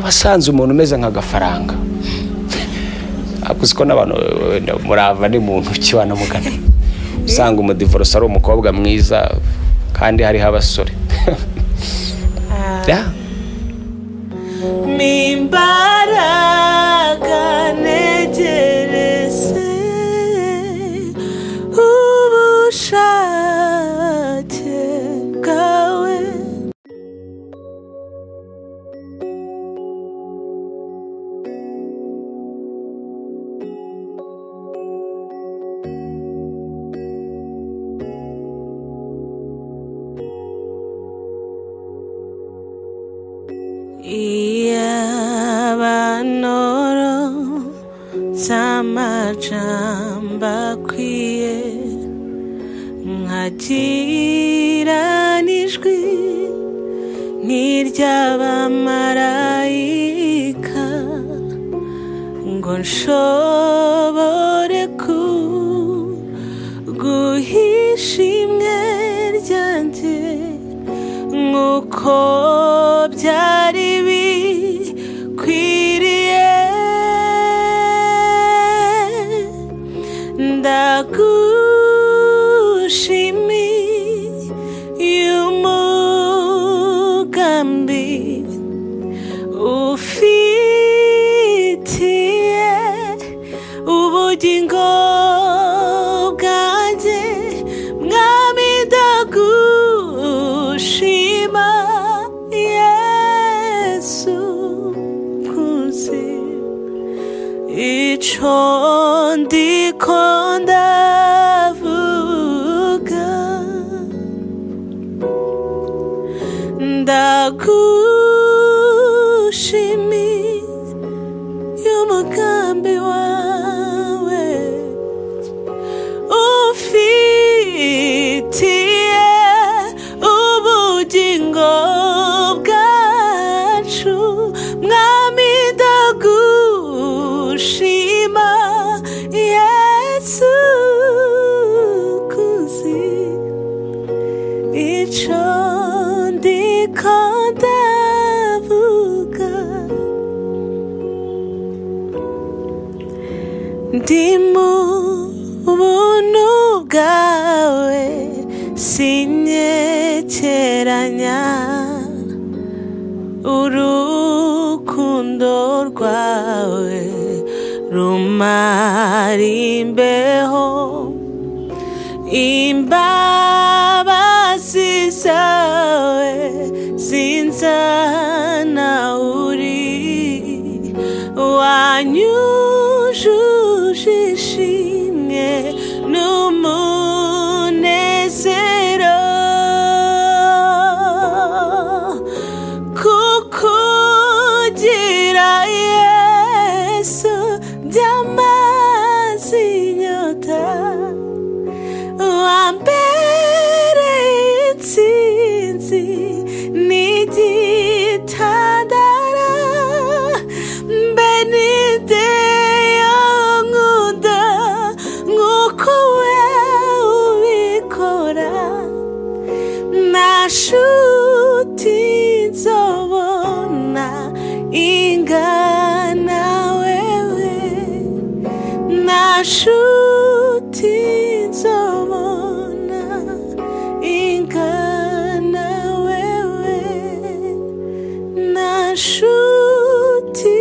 Wasanze umuntu umeze nka Gafaranga. Akusiko n'abantu murava ni muntu ki wanamugana. Usanga umudivorce ari umukobwa mwiza kandi hariho abasore. Yeah. Mimbaraga negerese ubushake bwawe. Iyabanoro z'amajambo akwiye nkagira n'ijwi nk'iry'abamarayika ngo nshobore kuguhisha imwe ryanjye nk'uko byari bikwiriye. Ndagushimiye umugambi ufitiye ubugingo bwanjye, Mwami ndagushima Yesu kuzi ico ndiko ndavuga. Ndagushimiye umugambi wawe ufitiye ubugingo bwacu, Mwami ndagushima Yesu kuzi ico ndiko ndavuga. Ndi mu buntu bwawe sinyekeranya urukundo rwawe rumara imbeho, imbabazi zawe zinzana uri wanyujuje ishimwe n'umunezero, kukugira Yesu byamaze inyota, wambereye intsinzi n'igitandara, mbe ninde yankunda nk'uko we ubikora, nta nshuti nzobona ingana wewe, nta nshuti nzobona ingana wewe, nta nshuti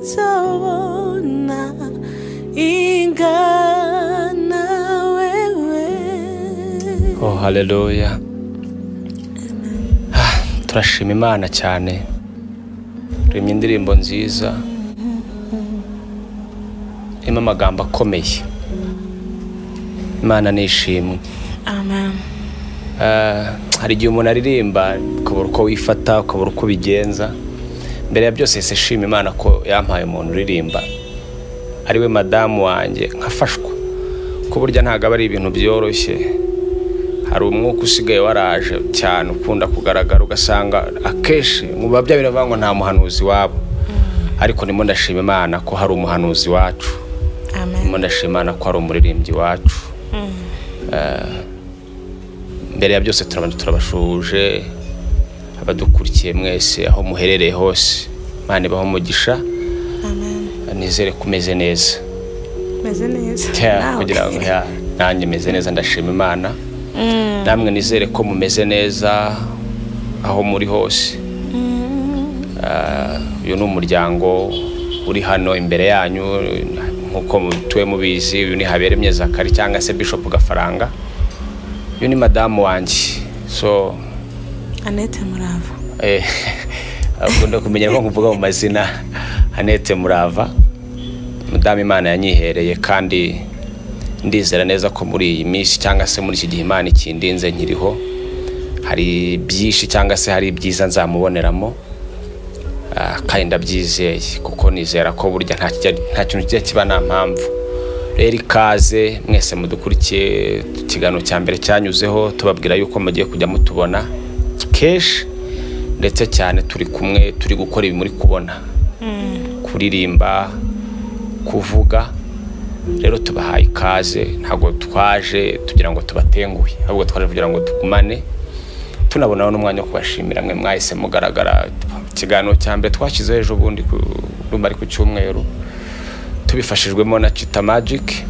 nzobona ingana wewe. Oh, haleluya. Turashima Imana cyane. Turemye indirimbo nziza irimo amagambo akomeye. Imana nishimwe. Amen. Hari igihe umuntu aririmba ukabura uko wifata, ukabura uko ubigenza. Mbere ya byose se shima Imana ko yampaye umuntu uririmba ari we madamu wanjye, nkafashwa ko burya ntago aba ari ibintu byoroshye. Hari umwuka usigaye waraje cyane ukunda kugaragara, ugasanga akenshi mu babya biravuga ngo nta muhanuzi wabo, ariko ndimo ndashima Imana ko hari umuhanuzi wacu. Amen. Ndimo ndashima Imana ko hari umuririmbyi wacu. Mbere ya byose turabashuhuje abadukurikiye mwese aho muherereye hose. Imana ibahe umugisha. Amen. Nizere ko umeze neza. Meze neza. Kugira ngo nanjye meze neza, ndashima Imana. Namwe nizere ko mumeze neza aho muri hose. Uyu ni umuryango uri hano imbere yanyu nkuko mutuye mubizi. Uyu ni Habiyaremye Zacharie cyangwa se Bishop Gafaranga. Uyu ni madamu wanjye, so Annette Murava. Akunda kumenya ko nkuvuga mu mazina. Annette Murava, mudamu Imana yanyihereye, kandi ndizera neza ko muri iyi minsi cyangwa se muri iki gihe Imana ikindinze nkiriho, hari byinshi cyangwa se hari ibyiza nzamuboneramo. Kandi ndabyizeye kuko nizera ko burya nta kintu kijya kiba nta mpamvu. Rero ikaze mwese mudukurikiye ikiganiro cya mbere cyanyuzeho, tubabwira yuko mugiye kujya mutubona kenshi ndetse cyane turi kumwe, turi gukora ibi muri kubona, kuririmba, kuvuga. Rero tubahaye ikaze, ntabwo twaje tugira ngo tubatenguhe, ahubwo twaje kugira ngo tugumane, tunabonaho n'umwanya wo kubashimira mwe mwahise mugaragara. Ikiganiro cya mbere twashyizeho ejo bundi ari ku cyumweru, tubifashijwemo na Chita Magic.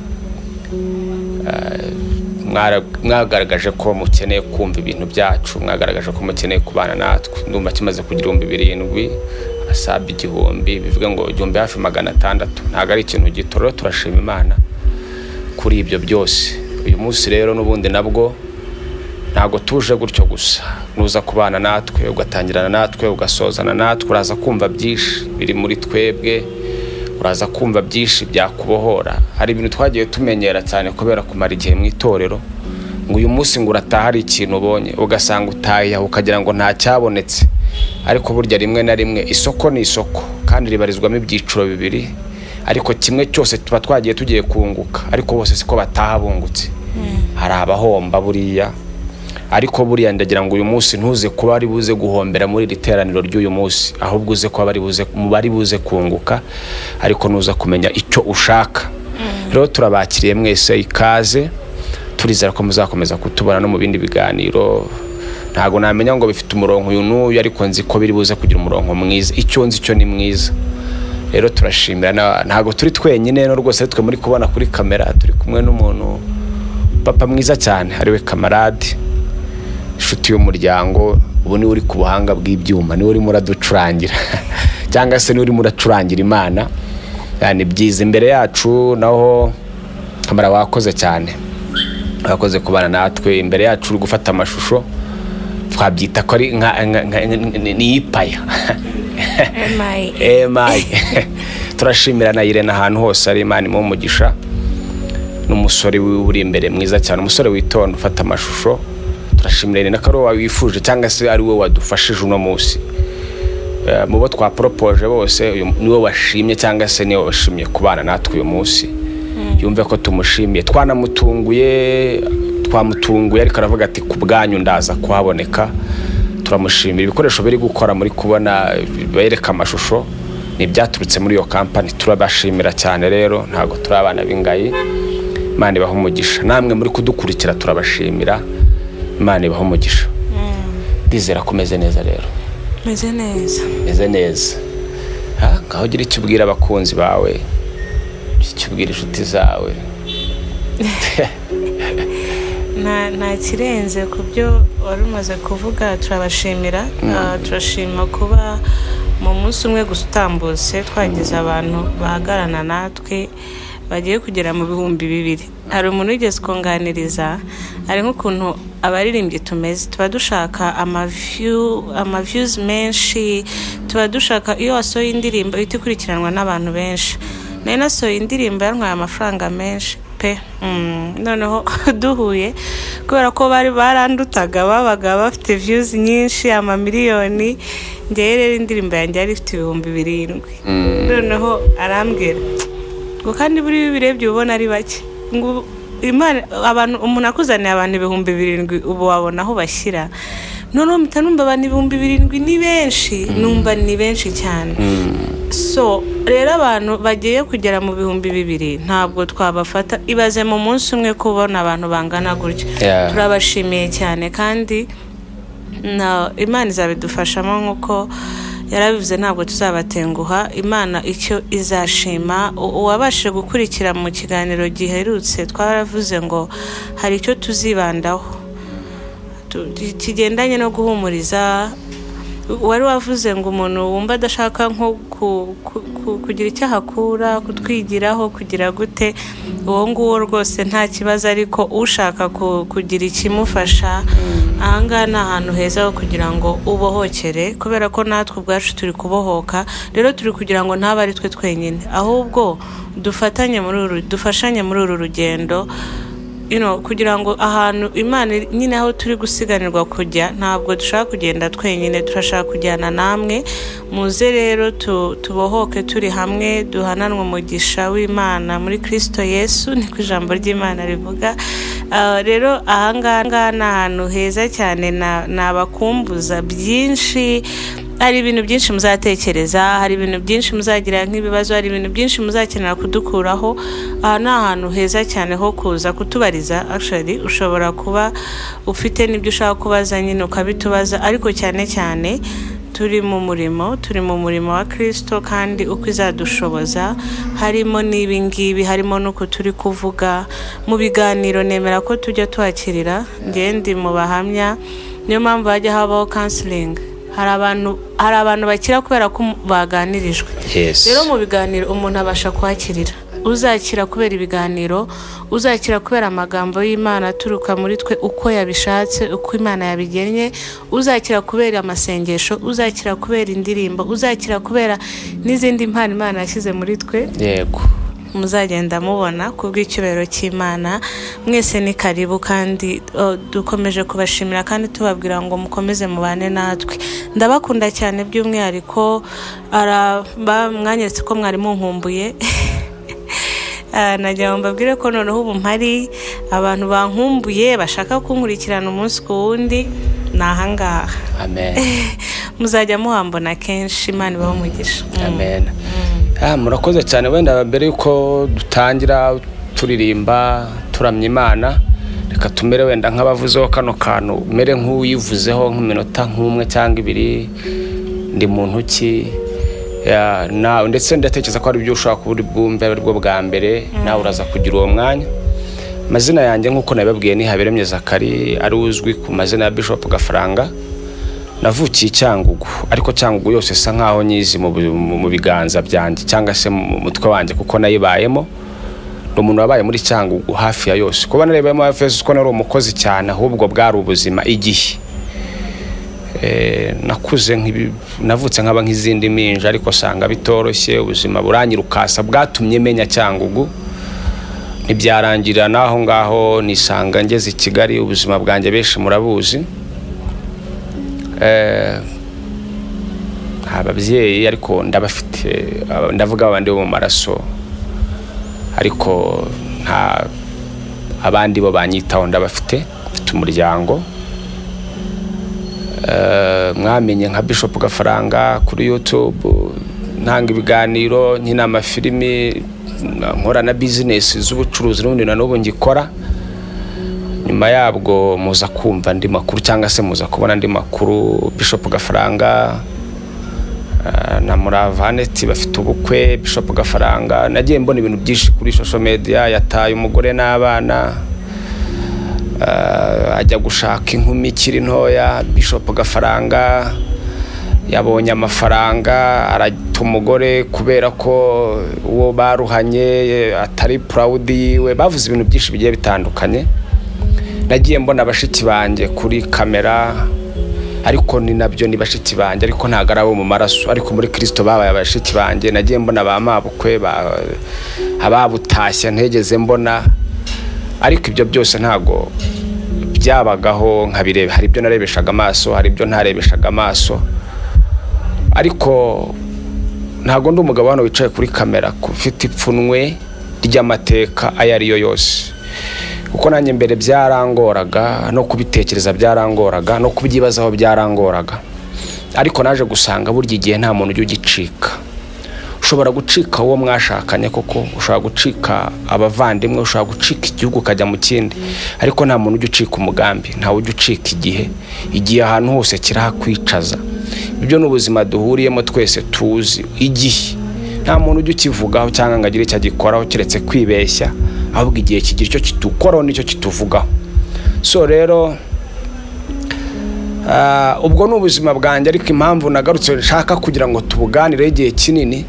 Mwagaragaje ko mukeneye kumva ibintu byacu, mwagaragaje ko mukeneye kubana natwe. Ndumva kimaze kugira 7,000 asaba 1,000, bivuga ngo 1,600. Ntabwo ari ikintu gito. Rero turashima Imana kuri ibyo byose. Uyu munsi rero n'ubundi nabwo ntabwo tuje gutyo gusa. Nuza kubana natwe, ugatangirana natwe, ugasozana natwe, uraza kumva byinshi biri muri twebwe, uraza kumva byinshi byakubohora. Hari ibintu twagiye tumenyera cyane kubera kumara igihe mu itorero, ngo uyu munsi ngo urataha hari ikintu ubonye, ugasanga utaye ukagira ngo nta cyabonetse. Ariko burya rimwe na rimwe isoko ni isoko, kandi ribarizwamo ibyiciro bibiri, ariko kimwe cyose tuba twagiye tugiye kunguka, ariko bose siko bataha bungutse. Hari abahomba buriya, ariko buriya ndagira ngo uyu munsi ntuze kuba ari buze guhombera muri iri teraniro ry'uyu munsi, ahubwo uze kuba bari buze kunguka, ariko nuza kumenya icyo ushaka. Rero turabakiriye mwese ikaze, turizera ko muzakomeza kutubona no mu bindi biganiro. Ntago namenya ngo bifite umurongo uyu n'uyu, ariko nzi ko biri buze kugira umurongo mwiza. Icyo nzi cyo ni mwiza. Rero turashimira, ntago turi twenyine no rwose, twe muri kubona kuri kamera turi kumwe n'umuntu papa mwiza cyane, ariwe Kamarade, inshuti y'umuryango. Ubu ni uri ku buhanga bw'ibyuma, ni uri muraducurangira cyangwa se ni uri muracurangira Imana. Yani byiza imbere yacu. Naho Kamara wakoze cyane, wakoze kubana natwe. Imbere yacu uri gufata amashusho, twabyita ko ari ni ipaya MI. Turashimira na Irene ahantu hose ari, Imana imuhe umugisha. N'umusore uri imbere mwiza cyane, umusore witonda ufata amashusho. Turashimira Irene ko ari wowe wifuje cyangwa se ari wowe wadufashije uno munsi. Mu bo twaporopoje bose, niwe washimye cyangwa se niwe washimye kubana natwe uyu munsi. Yumve ko tumushimiye, twanamutunguye, twamutunguye, ariko aravuga ati ku bwanyu ndaza kuhaboneka. Turamushimira. Ibikoresho biri gukora muri kubona bereka amashusho ni byaturutse muri iyo company. Turabashimira cyane. Rero ntago turi abana b'ingayi. Imana ibahe umugisha. Namwe muri kudukurikira turabashimira. Imana ibahe umugisha. Ndizera ko meze neza rero. Meze neza. Meze neza. Ngaho ugira icyo ubwira abakunzi bawe, icyo ubwira inshuti zawe. Nta kirenze ku byo wari umaze kuvuga. Turabashimira, turashima kuba mu munsi umwe gusa utambutse twagize abantu bahagarana natwe bagiye kugera mu 2,000. Hari umuntu wigeze kunganiriza, ari nk'ukuntu abaririmbyi tumeze, tuba dushaka ama views menshi, tuba dushaka iyo wasohoye indirimbo ihita ikurikiranwa n'abantu benshi. Nari nasohoye indirimbo yantwaye amafaranga menshi pe. Noneho duhuye, kubera ko bari barandutaga, babaga bafite views nyinshi, amamiliyoni. Njyewe rero indirimbo yanjye yari ifite 7,000. Noneho arambwira ngo kandi buri birebye ubona ari bake, ngo Imana abantu umuntu akuzaniye abantu 7,000 ubu wabona aho bashyira. Noneho mpita numva abantu 7,000 ni benshi, numva ni benshi cyane. So rero abantu bagiye kugera mu 2,000 ntabwo twabafata. Ibaze mu munsi umwe kubona abantu bangana gutyo. Turabashimiye cyane, kandi na Imana izabidufashamo nk'uko Yarabivuze ntabwo tuzabatenguha. Imana icyo izashima. Uwabashije gukurikira mu kiganiro giherutse twaravuze ngo hari icyo tuzibandaho kigendanye no guhumuriza. Wari wavuze ngo umuntu wumva adashaka nko kugira icyo ahakura, kutwigiraho, kugira gute, uwo nguwo rwose nta kibazo, ariko ushaka kugira ikimufasha ahangaha ni ahantu heza ho kugira ngo ubohokere, kubera ko natwe ubwacu turi kubohoka. Rero turi kugira ngo ntabe ari twe twenyine, ahubwo dufatanye muri uru, dufashanye muri uru rugendo, kugira ngo ahantu Imana nyine aho turi gusiganirwa kujya, ntabwo dushaka kugenda twenyine, turashaka kujyana namwe. Muze rero tubohoke turi hamwe, duhananwe umugisha w'Imana muri Kristo Yesu, niko ijambo ry'Imana rivuga. Rero ahangaha ni ahantu heza cyane, nabakumbuza byinshi. Hari ibintu byinshi muzatekereza, hari ibintu byinshi muzagira nk'ibibazo, hari ibintu byinshi muzakenera kudukuraho. Aha ni ahantu heza cyane ho kuza kutubariza. Actually ushobora kuba ufite n'ibyo ushaka kubaza nyine ukabitubaza, ariko cyane cyane turi mu murimo, turi mu murimo wa Kristo, kandi uko izadushoboza harimo n'ibi ngibi, harimo n'uko turi kuvuga mu biganiro. Nemera ko tujya tuhakirira, njye ndi mu bahamya, niyo mpamvu hajya habaho counseling. Hari abantu bakira kubera ko baganirijwe. Rero mu biganiro umuntu abasha kwakirira. Uzakira kubera ibiganiro, uzakira kubera amagambo y'Imana aturuka muri twe uko yabishatse, uko Imana yabigennye, uzakira kubera amasengesho, uzakira kubera indirimbo, uzakira kubera n'izindi mpano Imana yashyize muri twe. Yego, muzagenda mubona kubw'icyubahiro cy'Imana. Mwese ni karibu, kandi dukomeje kubashimira kandi tubabwira ngo mukomeze mubane natwe. Ndabakunda cyane by'umwihariko, mwanyeretse ko mwari munkumbuye. Nagira ngo mbabwire ko noneho ubu mpari, abantu bankumbuye bashaka kunkurikirana umunsi ku wundi, ni ahangaha. Amen. Muzajya muhambona kenshi, Imana ibahe umugisha. Amen. Murakoze cyane. Wenda mbere yuko dutangira turirimba turamya Imana, reka tumere wenda nk'abavuzeho kano kantu, mere nk'uyivuzeho nk'iminota nk'umwe cyangwa ibiri, ndi muntu ki nawe, ndetse ndatekereza ko ari ibyo ushobora kuba uri bwumve ari bwo bwa mbere, nawe uraza kugira uwo mwanya. Amazina yanjye nk'uko nabibabwiye ni Habiyaremye Zacharie, ari uzwi ku mazina ya Bishop Gafaranga. Navukiye Cyangugu, ariko Cyangugu yose isa nkaho nyizi mu biganza byanjye cyangwa se mu mutwe wanjye, kuko nayibayemo. Ni umuntu wabaye muri Cyangugu hafi ya yose. Kuba narebayemo hafi yose kuko nari umukozi cyane, ahubwo bwari ubuzima igihe. Nakuze navutse nkaba nk'izindi minja, ariko sanga bitoroshye, ubuzima buranyirukasa, bwatumye menya Cyangugu. Ntibyarangira naho ngaho, nisanga ngeze i Kigali, ubuzima bwanjye benshi murabuzi. Ababyeyi ariko ndabafite, ndavuga abandi bo mu maraso, ariko nta abandi bo banyitaho ndabafite, mfite umuryango. Mwamenye nka Bishop Gafaranga kuri YouTube, ntanga ibiganiro, nkina amafilimi, nkora na business z'ubucuruzi n'ubundi na n'ubu ngikora. Nyuma yabwo muza kumva andi makuru cyangwa se muza kubona andi makuru. Bishop Gafaranga na Muravaneti bafite ubukwe. Bishop Gafaranga nagiye mbona ibintu byinshi kuri social media, yataye umugore n'abana, ajya gushaka inkumi ikiri ntoya. Bishop Gafaranga yabonye amafaranga arata umugore kubera ko uwo baruhanye atari proud yiwe. Bavuze ibintu byinshi bigiye bitandukanye. Nagiye mbona bashiki banjye kuri kamera, ariko ni nabyo ni bashiki banjye, ariko ntago ari abo mu maraso, ariko muri Kristo babaye abashiki banjye. Nagiye mbona ba mabukwe, ababutashye ntegeze mbona, ariko ibyo byose ntago byabagaho nkabireba. Hari ibyo narebeshaga amaso, hari ibyo ntarebeshaga amaso, ariko ntago ndi umugabo hano wicaye kuri kamera ufite ipfunwe ry'amateka ayo ariyo yose, kuko nanjye mbere byarangoraga, no kubitekereza byarangoraga, no kubyibazaho byarangoraga. Ariko naje gusanga burya igihe nta muntu ujya ugicika. Ushobora gucika uwo mwashakanye koko, ushobora gucika abavandimwe, ushobora gucika igihugu ukajya mu kindi, ariko nta muntu ujya ucika umugambi, ntawe ujya ucika igihe. Igihe ahantu hose kirahakwicaza. Ibyo ni ubuzima duhuriyemo twese tuzi. Igihe nta muntu ujya ukivugaho cyangwa ngo agire icyo agikoraho keretse kwibeshya, ahubwo igihe kigira icyo kitukoraho nicyo kituvugaho. So rero ubwo ni ubuzima bwanjye, ariko impamvu nagarutse nshaka kugira ngo tubuganireho igihe kinini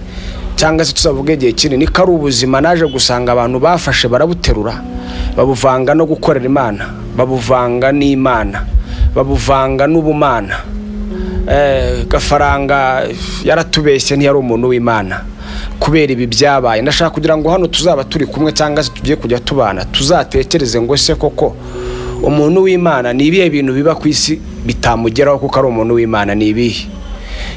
cyangwa se tuzavuge igihe kinini, ko ari ubuzima naje gusanga abantu bafashe barabuterura, babuvanga no gukorera Imana, babuvanga n'Imana, babuvanga n'ubumana. Gafaranga yaratubeshye, ntiyari umuntu w'Imana kubera ibi byabaye. Ndashaka kugira ngo hano tuzaba turi kumwe cyangwa se tugiye kujya tubana, tuzatekereze ngo ese koko umuntu w'Imana ni ibihe bintu biba ku isi bitamugeraho kuko ari umuntu w'Imana? Ni ibihe?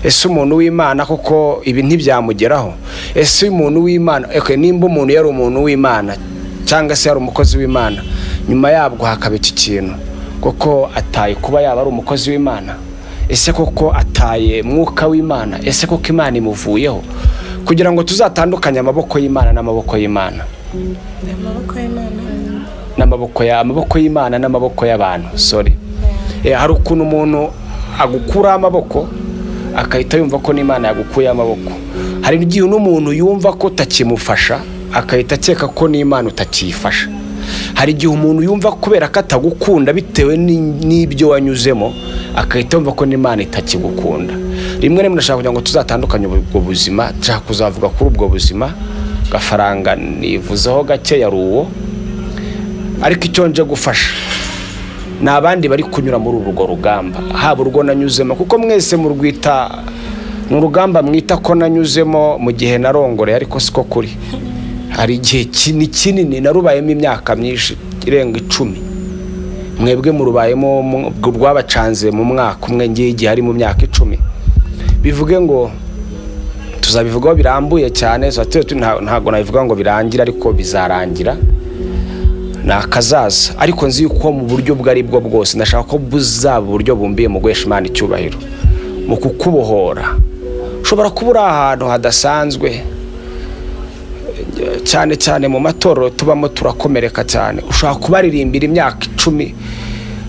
Ese umuntu w'Imana koko ibi ntibyamugeraho? Ese umuntu w'Imana, okay, nimba umuntu yari umuntu w'Imana cyangwa se yari umukozi w'Imana, nyuma yabwo hakaba iki kintu, koko ataye kuba yaba ari umukozi w'Imana? Ese koko ataye mwuka w'Imana? Ese koko Imana imuvuyeho? Kugira ngo tuzatandukanye amaboko y'Imana n'amaboko y'Imana, amaboko y'Imana n'amaboko y'abantu. Sorry. Hari ukuntu umuntu agukura amaboko akahita yumva ko n'Imana yagukuye amaboko. Hari igihe n'umuntu yumva ko utakimufasha akahita akeka ko n'Imana utakiyifasha. Hari igihe umuntu yumva kubera ko atagukunda bitewe n'ibyo wanyuzemo akahita yumva ko n'Imana itakigukunda. Rimwe rimwe ndashaka kugira ngo tuzatandukanye ubwo buzima, nshaka kuzavuga kuri ubwo buzima. Gafaranga nivuzeho gake yari uwo, ariko icyo nje gufasha ni abandi bari kunyura muri urwo rugamba, haba urwo nanyuzemo, kuko mwese murwita ni urugamba mwita ko nanyuzemo mu gihe narongoreye, ariko siko kuri. Hari igihe kinini narubayemo imyaka myinshi irenga 10, mwebwe murubayemo rwabacanze mu mwaka umwe, ngiye igihe ari mu myaka 10. Bivuge ngo tuzabivugaho birambuye cyane, ntabwo nabivuga ngo birangira, ariko bizarangira nakazaza. Ariko nzi yuko mu buryo bwo ari bwo bwose ndashaka ko buzaba uburyo bumbiye mu guhesha Imana icyubahiro, mu kukubohora. Ushobora kuba uri ahantu hadasanzwe, cyane cyane mu matorero tubamo turakomereka cyane. Ushobora kubaririmbira imyaka 10,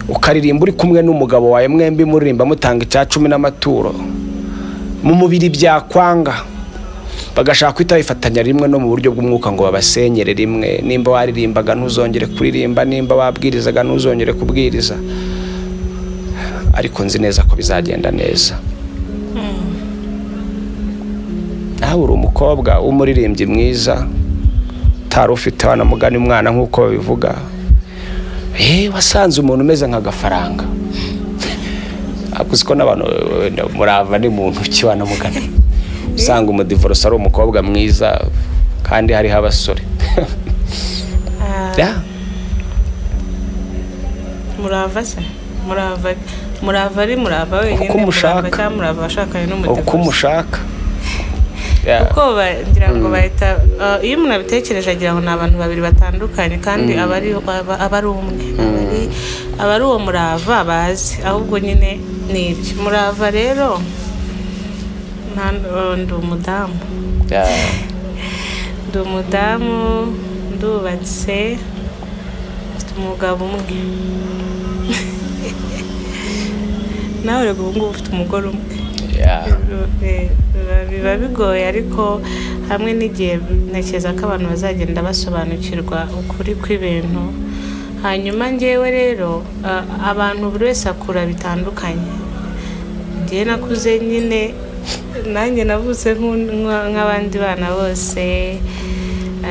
ukaririmba uri kumwe n'umugabo wawe, mwembi muririmba mutanga icya 10 n'amaturo, mu mubiri byakwanga bagashaka kwita bifatanya rimwe no mu buryo bw'umwuka ngo babasenyere rimwe. Nimba waririmbaga ntuzongere kuririmba, nimba wabwirizaga ntuzongere kubwiriza. Ariko nzi neza ko bizagenda neza. Nawe uri umukobwa w'umuririmbyi mwiza, utari ufite wanamugani umwana nk'uko babivuga, wasanze umuntu umeze nka Gafaranga. Akuzi ko n'abantu murava ni muntu ki wanamugani, usanga umudivorce ari umukobwa mwiza kandi hariho abasore. Murava se? Murava ari Murava wenyine, Murava cyangwa Murava ashakanye n'umudivorce? Uko mushaka. Kuko ngira ngo bahita, iyo umuntu abitekereje agira ngo ni abantu babiri batandukanye, kandi aba ari umwe, aba ari uwo Murava bazi, ahubwo nyine ni ibyo. Murava rero ndi umudamu, ndi umudamu, ndubatse, mfite umugabo umwe. Nawe rero ubu ngubu ufite umugore umwe. Biba bigoye, ariko hamwe n'igihe ntekereza ko abantu bazagenda basobanukirwa ukuri kw'ibintu. Hanyuma njyewe rero abantu buri wese akura bitandukanye. Njyewe nakuze nyine, nanjye navutse nk'abandi bana bose,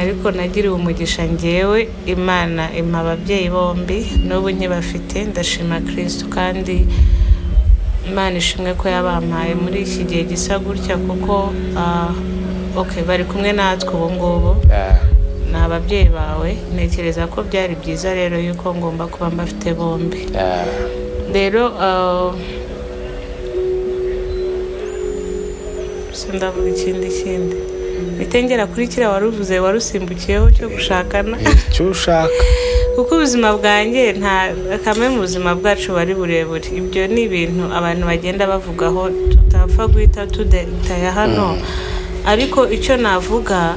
ariko nagiriwe umugisha njyewe Imana impa ababyeyi bombi, n'ubu nkibafite. Ndashima Kristo kandi Imana ishimwe ko yabampaye muri iki gihe gisa gutya, kuko okay, bari kumwe natwe ubu ngubu, ni ababyeyi bawe. Ntekereza ko byari byiza rero yuko ngomba kuba mbafite bombi. Rero ndavuga ikindi bitengera kuri kiriya waruvuze warusimbukiyeho cyo gushakana, icyo ushaka, kuko ubuzima bwanjye nta kamwe mu buzima bwacu bari burebure. Ibyo ni ibintu abantu bagenda bavugaho tutapfa guhita tudetaya hano, ariko icyo navuga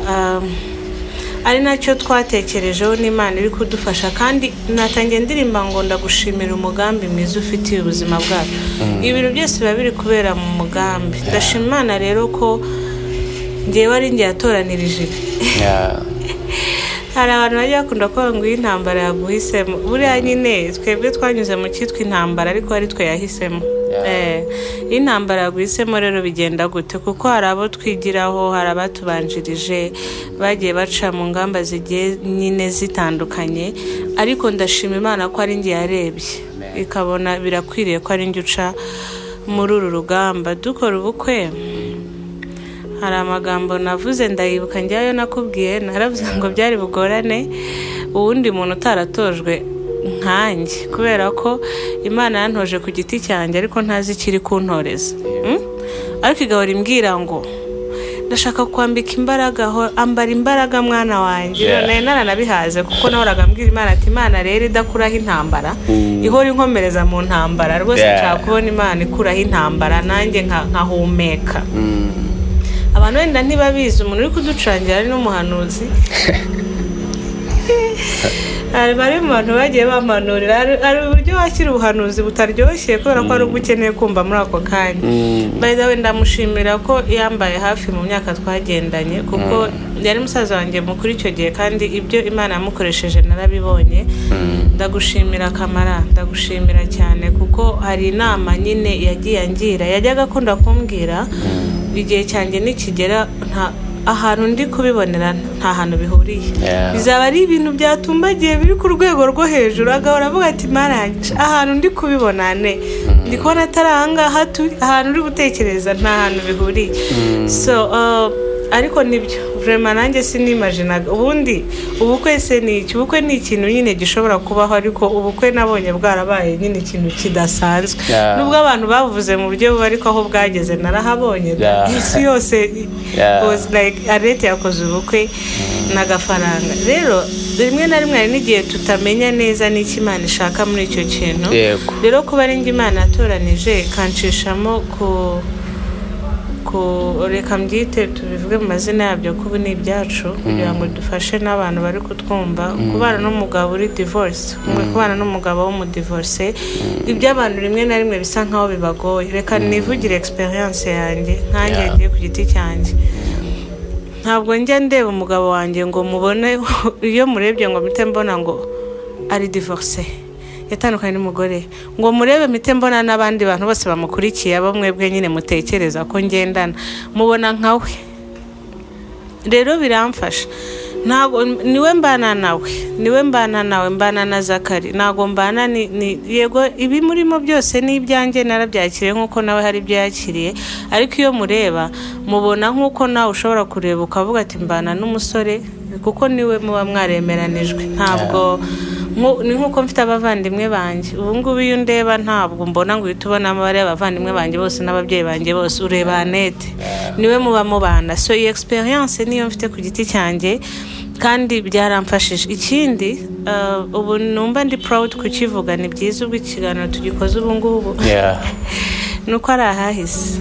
Ari nacyo twatekerejeho n'Imana iri kudufasha, kandi natangiye ndirimba ngo ndagushimira umugambi mwiza ufitiye ubuzima bwacu. Ibintu byose biba biri kubera mu mugambi. Ndashima Imana rero ko njyewe ari njye yatoranirije ibi. Hari abantu bajya bakunda kuvuga ngo iyi ntambara yaguhisemo. Buriya nyine twebwe twanyuze mu cyitwa intambara, ariko ari twe yahisemo. Iyi ntambara yaguhisemo rero bigenda gute? Kuko hari abo twigiraho, hari abatubanjirije bagiye baca mu ngamba zigiye nyine zitandukanye, ariko ndashima Imana ko ari njye yarebye ikabona birakwiriye ko ari njye uca muri uru rugamba. Dukora ubukwe hari amagambo navuze ndayibuka njyayo nakubwiye, naravuze ngo byari bugorane uwundi muntu utaratojwe nkanjye, kubera ko Imana yantoje ku giti cyanjye ariko ntazi ikiri kuntoreza. Ariko igahora imbwira ngo ndashaka kwambika imbaraga, ambara imbaraga mwana wanjye. None naranabihaze kuko nahoraga mbwira Imana ati Imana rero idakuraho intambara, ihora inkomereza mu ntambara rwose. Nshaka kubona Imana ikuraho intambara nanjye nkahumeka. Abantu wenda ntibabizi, umuntu uri kuducangira ari n'umuhanuzi. Hari bari mu bantu bagiye bampanurira, hari uburyo wakira ubuhanuzi butaryoshye kubera ko ari ubwo ukeneye kumva muri ako kanya. By the way, ndamushimira ko yambaye hafi mu myaka twagendanye, kuko yari musaza wanjye mukuru icyo gihe, kandi ibyo Imana yamukoresheje narabibonye. Ndagushimira Kamara, ndagushimira cyane, kuko hari inama nyine yagiye angira, yajyaga akunda kumbwira igihe cyanjye nikigera nta ahantu ndi kubibonera, nta hantu bihuriye, bizaba ari ibintu byatumbagiye biri ku rwego rwo hejuru. Agahora avuga ati Mana yanjye, ahantu ndi kubibona ne ndi kubona atari ahangaha turi, ahantu uri gutekereza nta hantu bihuriye. So ariko nibyo vraiment nanjye sinimaginaga. Ubundi ubukwe se ni iki? Ubukwe ni ikintu nyine gishobora kubaho, ariko ubukwe nabonye bwarabaye nyine ikintu kidasanzwe. Nubwo abantu bavuze mu buryo bubi, ariko aho bwageze narahabonye. Isi yose was like Arete yakoze ubukwe n'agafaranga. Rero rimwe na rimwe hari n'igihe tutamenya neza n'icyo Imana ishaka muri icyo kintu. Rero kuba ari njye Imana yatoranije ikanshishamo ku reka mbyite tubivuge mu mazina yabyo ko ubu ni ibyacu, kugira ngo dufashe n'abantu bari kutwumva. Kubana n'umugabo uri divorce, kubana n'umugabo w'umudivorce, iby'abantu rimwe na rimwe bisa nkaho bibagoye. Reka nivugire experience yanjye nkanjye ngiye ku giti cyanjye. Ntabwo njya ndeba umugabo wanjye ngo mubone, iyo murebye ngo mpite mbona ngo ari divorce, yatandukanye n'umugore, ngo murebe mpite mbona n'abandi bantu bose bamukurikiye, abo mwebwe nyine mutekereza ko ngendana, mubona nkawe. Rero biramfasha. Ntabwo niwe mbana nawe, niwe mbana nawe, mbana na Zakari, ntabwo mbana ni yego ibi murimo byose ni ibyanjye narabyakiriye nk'uko nawe hari ibyo yakiriye, ariko iyo mureba mubona nk'uko nawe ushobora kureba ukavuga ati mbana n'umusore, kuko niwe muba mwaremeranijwe. Ntabwo ni nk'uko mfite abavandimwe banjye ubu ngubu, iyo undeba ntabwo mbona ngo uhite ubona amabara y'abavandimwe banjye bose n'ababyeyi banjye bose, ureba Annette, niwe muba mubana. So iyi experience niyo mfite ku giti cyanjye kandi byaramfashije. Ikindi ubu numva ndi proud kukivuga, ni byiza ubwo ikiganiro tugikoze ubu ngubu, nuko ari ahahise.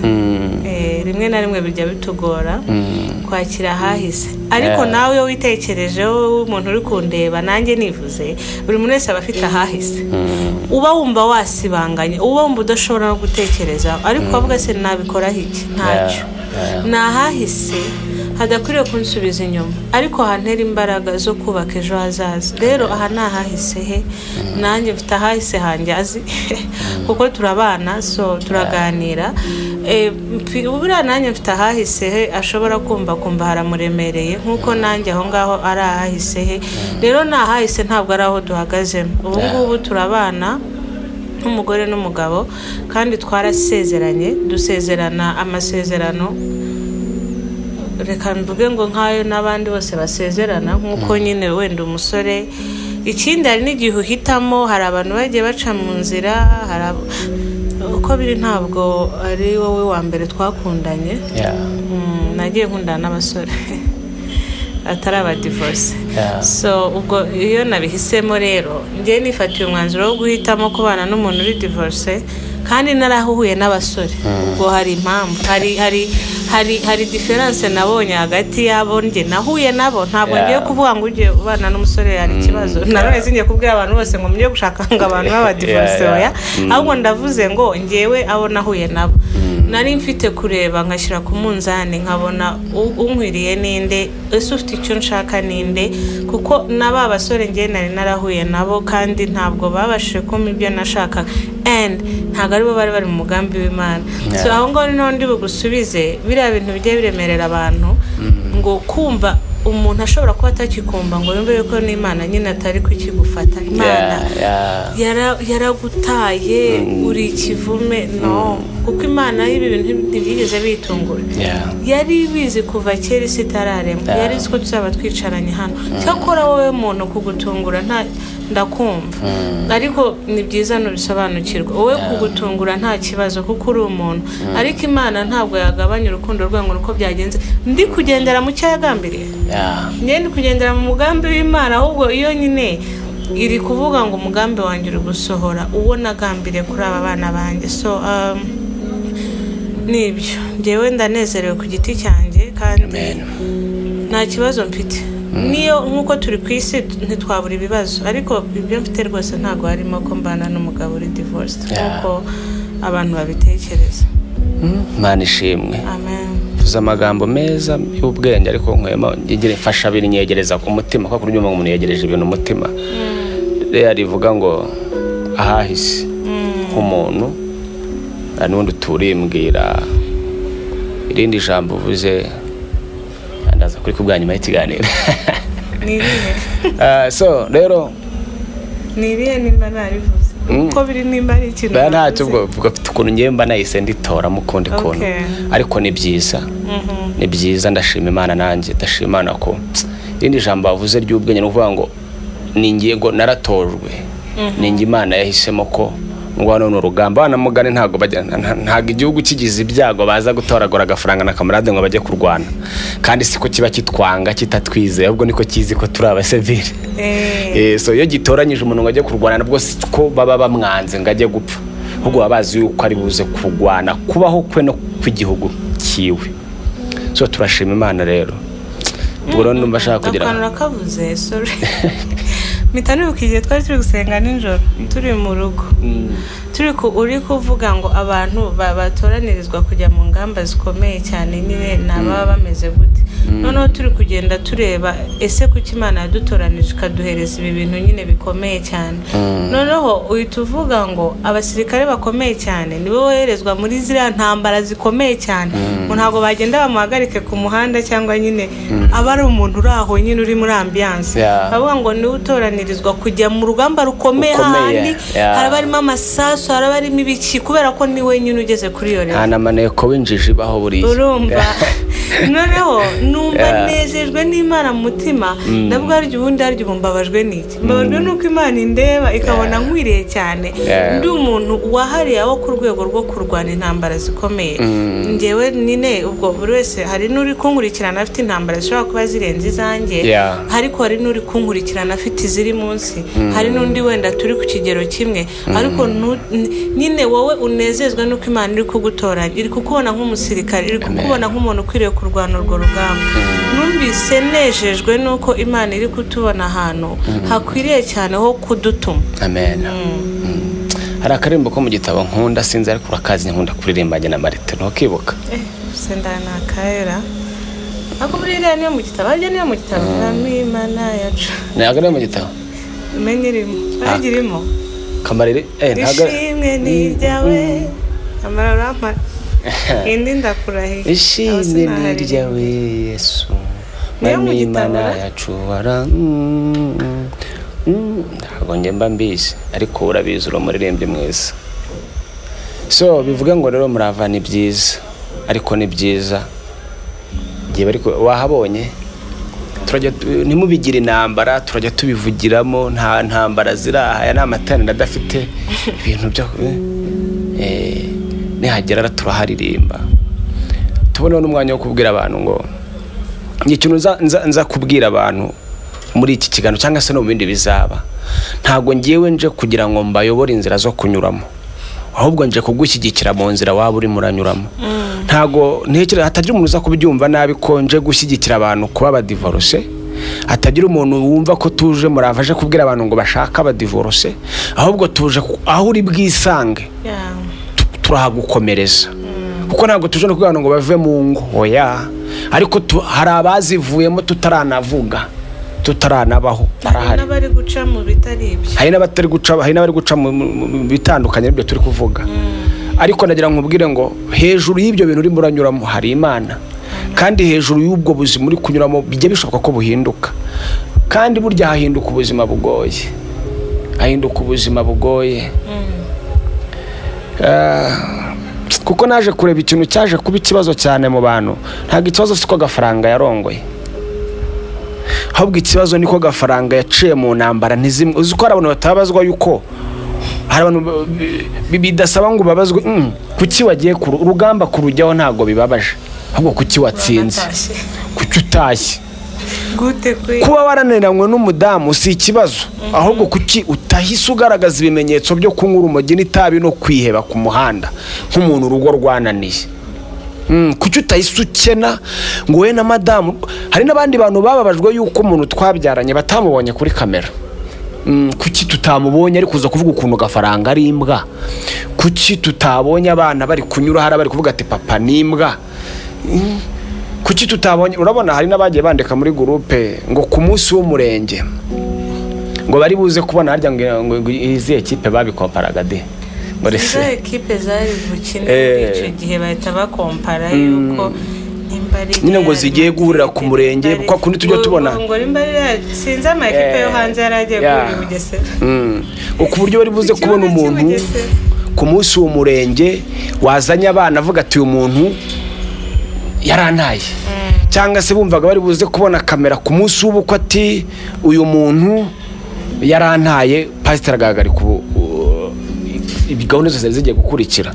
Rimwe na rimwe bijya bitugora kwakira ahahise, ariko nawe iyo witekerejeho, umuntu uri kundeba nanjye nivuze, buri muntu wese aba afite ahahise uba wumva wasibanganye, uba wumva udashobora no gutekereza, ariko ukavuga se nabikoraho iki? Ntacyo. Ni ahahise hadakwiriye kunsubiza inyuma, ariko hantera imbaraga zo kubaka ejo hazaza. Rero aha ni ahahise he, nanjye mfite ahahise hanjye azi kuko turabana, so turaganira. Buriya nanjye mfite ahahise he ashobora kumva haramuremereye nk'uko nanjye aho ngaho ari ahahise he. Rero ni ahahise, ntabwo ari aho duhagazemo ubu ngubu. Turabana nk'umugore n'umugabo kandi twarasezeranye, dusezerana amasezerano, reka mvuge ngo nk'ayo n'abandi bose basezerana, nk'uko nyine wenda umusore. Ikindi hari n'igihe uhitamo, hari abantu bagiye baca mu nzira, hari uko biri, ntabwo ari wowe wa mbere twakundanye. Nagiye nkundana n'abasore atari abadivorce. So ubwo iyo nabihisemo rero, njye nifatiye umwanzuro wo guhitamo kubana n'umuntu uri divorce kandi narahuhuye n'abasore, ubwo hari impamvu, hari hari Hari difference nabonye hagati yabo njye nahuye nabo. Ntabwo ngiye kuvuga ngo ujye ubana n'umusore hari ikibazo. Nanone singiye kubwira abantu bose ngo mujye gushaka ngo abantu baba divorce, oya. Ahubwo ndavuze ngo njyewe abo nahuye nabo nari mfite kureba nkashyira ku munzani, nkabona unkwiriye ninde, ese ufite icyo nshaka ninde, kuko n'aba basore njye nari narahuye nabo kandi ntabwo babashije kumpa ibyo nashakaga, and ntabwo aribo bari bari mu mugambi w'Imana. So aho ngaho niho ndi bugusubize, biriya bintu bijya biremerera abantu ngo kumva umuntu ashobora kuba atakikumva ngo yumve yuko n'Imana nyine atari kukigufata. Imana yaragutaye, uri ikivume. No, kuko Imana y'ibi bintu ntibyigeze bitungura. Yari ibizi kuva kera isi itararemwa, yari izi ko tuzaba twicaranye hano. Cyakora wowe muntu kugutungura nta ndakumva, ariko ni byiza nubisobanukirwa. Wowe kugutungura nta kibazo kuko uri umuntu, ariko Imana ntabwo yagabanya urukundo rwayo ngo uko byagenze. Ndi kugendera mu cyo yagambiriye, njye ndi kugendera mu mugambi w'Imana, ahubwo iyo nyine iri kuvuga ngo umugambi wanjye uri gusohora uwo nagambiriye kuri aba bana banjye. So nibyo, njyewe ndanezerewe ku giti cyanjye kandi nta kibazo mfite. Niyo nk'uko turi ku isi ntitwabura ibibazo, ariko ibyo mfite rwose ntabwo harimo ko mbana n'umugabo uri divorced nk'uko abantu babitekereza. Imana ishimwe. Amen. Vuze amagambo meza y'ubwenge, ariko nkwema ngire mfasha abiri nyegereza ku mutima, kuko kuryuma umuntu yegereje ibintu umutima. Rero rivuga ngo ahahise nk'umuntu n'undi turimbwira irindi jambo uvuze ndaza kuri kubwa nyuma y'ikiganiro. Ni irihe? So rero ni irihe nimba narivuze uko biri, nimba ari ikintu ntacyo ubwo ukuntu ngiye mba nahise nditora mukundi kuntu, ariko ni byiza. Ni byiza, ndashima Imana nanjye ndashima Imana ko irindi jambo bavuze ry'ubwenge ni ukuvuga ngo ni ngiye ngo naratojwe, ni ngiye Imana yahisemo ko ngo hano ni urugamba. Banamugane ntabwo ntabwo igihugu kigize ibyago baza gutoragura agafaranga na kamarade ngo bajye kurwana, kandi siko kiba kitwanga kitatwizeye, ahubwo niko kizi ko turi abasivile. So iyo gitoranyije umuntu ngo ajye kurwana nabwo siko baba bamwanze ngo ajye gupfa, ahubwo baba bazi yuko ari buze kurwana kubaho kwe no kw'igihugu kiwe. So turashima Imana rero. Ubwo rero numva ashaka kugira akantu rakavuze, sorry. Mpita nibuka igihe twari turi gusenga nijoro turi mu rugo, turi uri kuvuga ngo abantu batoranirizwa kujya mu ngamba zikomeye cyane nyine ni ababa bameze gute. Noneho turi kugenda tureba ese kuki Imana yadutoranije ikaduhereza ibi bintu nyine bikomeye cyane. Noneho uhita uvuga ngo abasirikare bakomeye cyane nibo boherezwa muri ziriya ntambara zikomeye cyane, ngo ntabwo bagenda bamuhagarike ku muhanda cyangwa nyine aba ari umuntu uri aho nyine uri muri ambiance. Bavuga ngo niwe utoranirizwa kujya mu rugamba rukomeye, handi haraba harimo amasasu, haraba harimo ibiki, kubera ko niwe nyine ugeze kuri iyo level. Nta namaneko w'injiji baho buriya. Urumva? Noneho numva nejejwe n'Imana mu mutima, ndavuga harya ubundi harya ubu mbabajwe n'iki? Mbabajwe n'uko Imana indeba ikabona nkwiriye cyane, ndi umuntu wahariye wo ku rwego rwo kurwana intambara zikomeye. Njyewe nyine ubwo buri wese hari n'uri kunkurikirana afite intambara zishobora kuba zirenze izanjye, ariko hari n'uri kunkurikirana afite iziri munsi, hari n'undi wenda turi ku kigero kimwe, ariko nyine wowe unezezwa n'uko Imana iri kugutoranya, iri kukubona nk'umusirikare, iri kukubona nk'umuntu ukwiriye kurwana urwo rugamba. Numvise nejejwe n'uko Imana iri kutubona ahantu hakwiriye cyane ho kudutuma. Amen. Hari akarimbo ko mu gitabo nkunda sinzi ariko urakazi nkunda kuririmba njye na Marite, ntukibuka? Senda nakahera. Ako buriya niyo mu gitabo, harya niyo mu gitabo Imana yacu. Ntabwo ari mu gitabo. Umenye irimo, harya irimo. Kamarire ntabwo ishimwe ni iryawe, amarara indi ndakurahiye. Ishimwe ni iryawe Yesu, Niyo Imana yacu wara. Ntabwo njye mba mbizi, ariko urabizi uri umuririmbyi mwiza. So bivuga ngo rero murava ni byiza, ariko ni byiza igihe bari wahabonye turajya ntimubigire intambara, turajya tubivugiramo, nta ntambara ziri aha, aya ni amateraniro adafite ibintu byo nihagera turaharirimba. Tuboneho n'umwanya wo kubwira abantu ngo ikintu nza kubwira abantu muri iki kiganiro cyangwa se no mu bindi bizaba, ntabwo ngiyewe nje kugira ngo mbayobore inzira zo kunyuramo, Ahubwo nje kugushyigikira mu nzira waba urimo uranyuramo. Ntago ntekereza hatagira umuntu uza kubyumva nabi ko nje gushyigikira abantu kuba abadivorose, hatagira umuntu wumva ko tuje murava aje kubwira abantu ngo bashaka abadivorose, ahubwo tuje aho uri bwisange turahagukomereza. Kuko ntabwo tuje no kubwira abantu ngo bave mu ngo, oya, ariko hari abazivuyemo tutaranavuga, tutaranabaho, barahari. N'abari guca mu bitari ibyo, hari n'abatari guca, hari n'abari guca mu bitandukanye n'ibyo turi kuvuga. Ariko nagira nkubwire ngo hejuru y'ibyo bintu urimo uranyuramo hari Imana, kandi hejuru y'ubwo buzima uri kunyuramo bijya bishoboka ko buhinduka. Kandi burya hahinduka ubuzima bugoye, hahinduka ubuzima bugoye. Kuko naje kureba ikintu cyaje kuba ikibazo cyane mu bantu, ntabwo ikibazo siko Gafaranga yarongoye, ahubwo ikibazo niko Gafaranga yaciye mu ntambara ntizimwe. Uzi ko hari abantu batabazwa yuko hari abantu bidasaba ngo babazwe kuki wagiye ku rugamba kurujyaho, ntabwo bibabaje, ahubwo kuki watsinze, kuki utashye. Kuba warananiranywe n'umudamu si ikibazo, ahubwo kuki utahise ugaragaza ibimenyetso byo kunywa urumogi n'itabi no kwiheba ku muhanda nk'umuntu urugo rwananiye. Kuki utahise ukena ngo we na madamu. Hari n'abandi bantu bababajwe yuko umuntu twabyaranye batamubonye kuri kamera. Kuki tutamubonye ari kuza kuvuga ukuntu Gafaranga ari imbwa? Kuki tutabonye abana bari kunyura hari bari kuvuga ati papa ni imbwa? Kuki tutabonye? Urabona hari n'abagiye bandika muri groupe ngo ku munsi w'umurenge ngo bari buze kubona harya ngo izi equipe babikomparaga de ngo izo equipe zari bukine muri icyo gihe bahita bakompara yuko nyine ngo zigiye guhurira ku murenge, kwa kundi tujya tubona ngo nimba sinzi ama equipe yo hanze yaragiye guhurira i Bugesera, ku buryo bari buze kubona umuntu ku munsi w'umurenge wazanye abana avuga ati uyu muntu yarantaye, cyangwa se bumvaga bari buze kubona kamera ku munsi w'ubukwe ati uyu muntu yarantaye, pasiteri agahagarika gahunda zose zigiye gukurikira.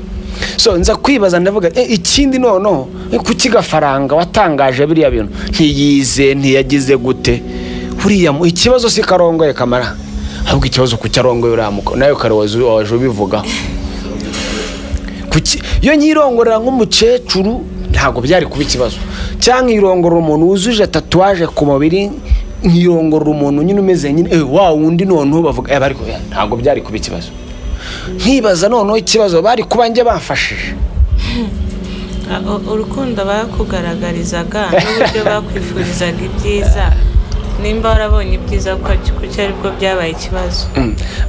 So nza kwibaza ndavuga ikindi noneho kuki Gafaranga watangaje biriya bintu ntiyize ntiyagize gute? Buriya ikibazo si karongoye kamara, ahubwo ikibazo kuki arongoye uriya mukobwa nayo kare waje ubivuga. Kuki iyo nyirongorera nk'umukecuru ntabwo byari kuba ikibazo, cyangwa irongorera umuntu wuzuje tatuwaje ku mubiri, nkirongorera umuntu nyine umeze nyine wa wundi noneho bavuga ariko ntabwo byari kuba ikibazo. Nkibaza noneho ikibazo bari kuba njye bamfashije. Urukundo bakugaragarizaga n'uburyo bakwifurizaga ibyiza, nimba warabonye ibyiza kuki aribwo byabaye ikibazo?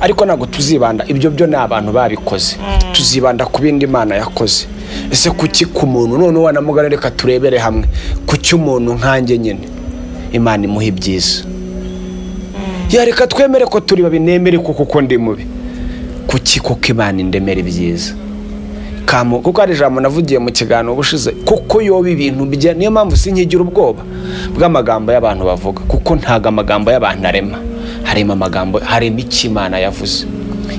Ariko ntabwo tuzibanda ibyo byo ni abantu babikoze, tuzibanda ku bindi Imana yakoze. Ese kuki ku muntu noneho wanamugana, reka turebere hamwe kuki umuntu nkanjye nyine Imana imuha ibyiza? Ya reka twemere ko turi babi, nemere kuko ndi mubi, kuki kuko Imana indemera ibyiza? Kuko hari ijambo navugiye mu kiganiro ubushize, kuko yoba ibintu bijya, niyo mpamvu sinkigira ubwoba bw'amagambo y'abantu bavuga, kuko ntago amagambo y'abantu arema, harema amagambo, harema icyo Imana yavuze.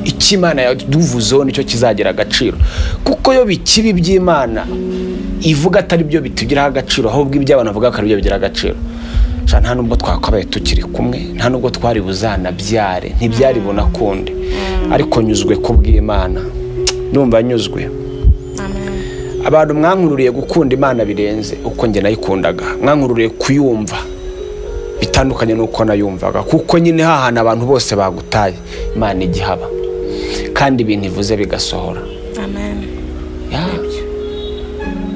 Icyo Imana yaduvuzeho nicyo kizagira agaciro, kuko yo bikibi by'Imana ivuga atari byo bitugiraho agaciro, ahubwo ibyo abantu bavuga akari byo bigira agaciro. Nta nubwo twakabaye tukiri kumwe, nta nubwo twari buzanabyare, ntibyari bunakunde, ariko nyuzwe kubw'Imana, numva nyuzwe. Abantu mwankururiye gukunda Imana birenze uko njye nayikundaga, mwankururiye kuyumva bitandukanye n'uko nayumvaga, kuko nyine hahana abantu bose bagutaye Imana igihaba, kandi ibintu ivuze bigasohora. Amen.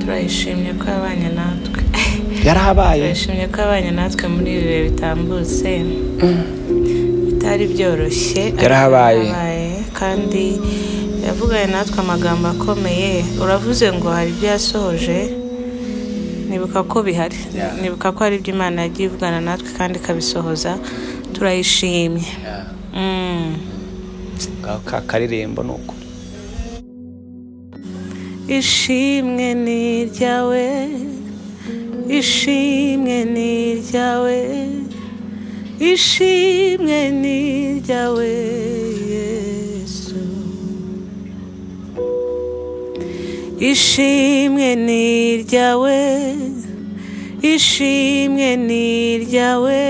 Turayishimye ko yabanye natwe. Yarabaye. Turayishimye ko yabanye natwe muri ibi bihe bitambutse, bitari byoroshye, yarabaye. Kandi yavuganye natwe amagambo akomeye. Uravuze ngo hari ibyo yasohoje, nibuka ko bihari, nibuka ko hari ibyo Imana yagiye ivugana natwe kandi ikabisohoza. Turayishimye. Ka karirimbo nuko ishimwe ni iryawe, ishimwe ni iryawe, ishimwe ni iryawe Yesu. Ishimwe ni iryawe, ishimwe ni iryawe,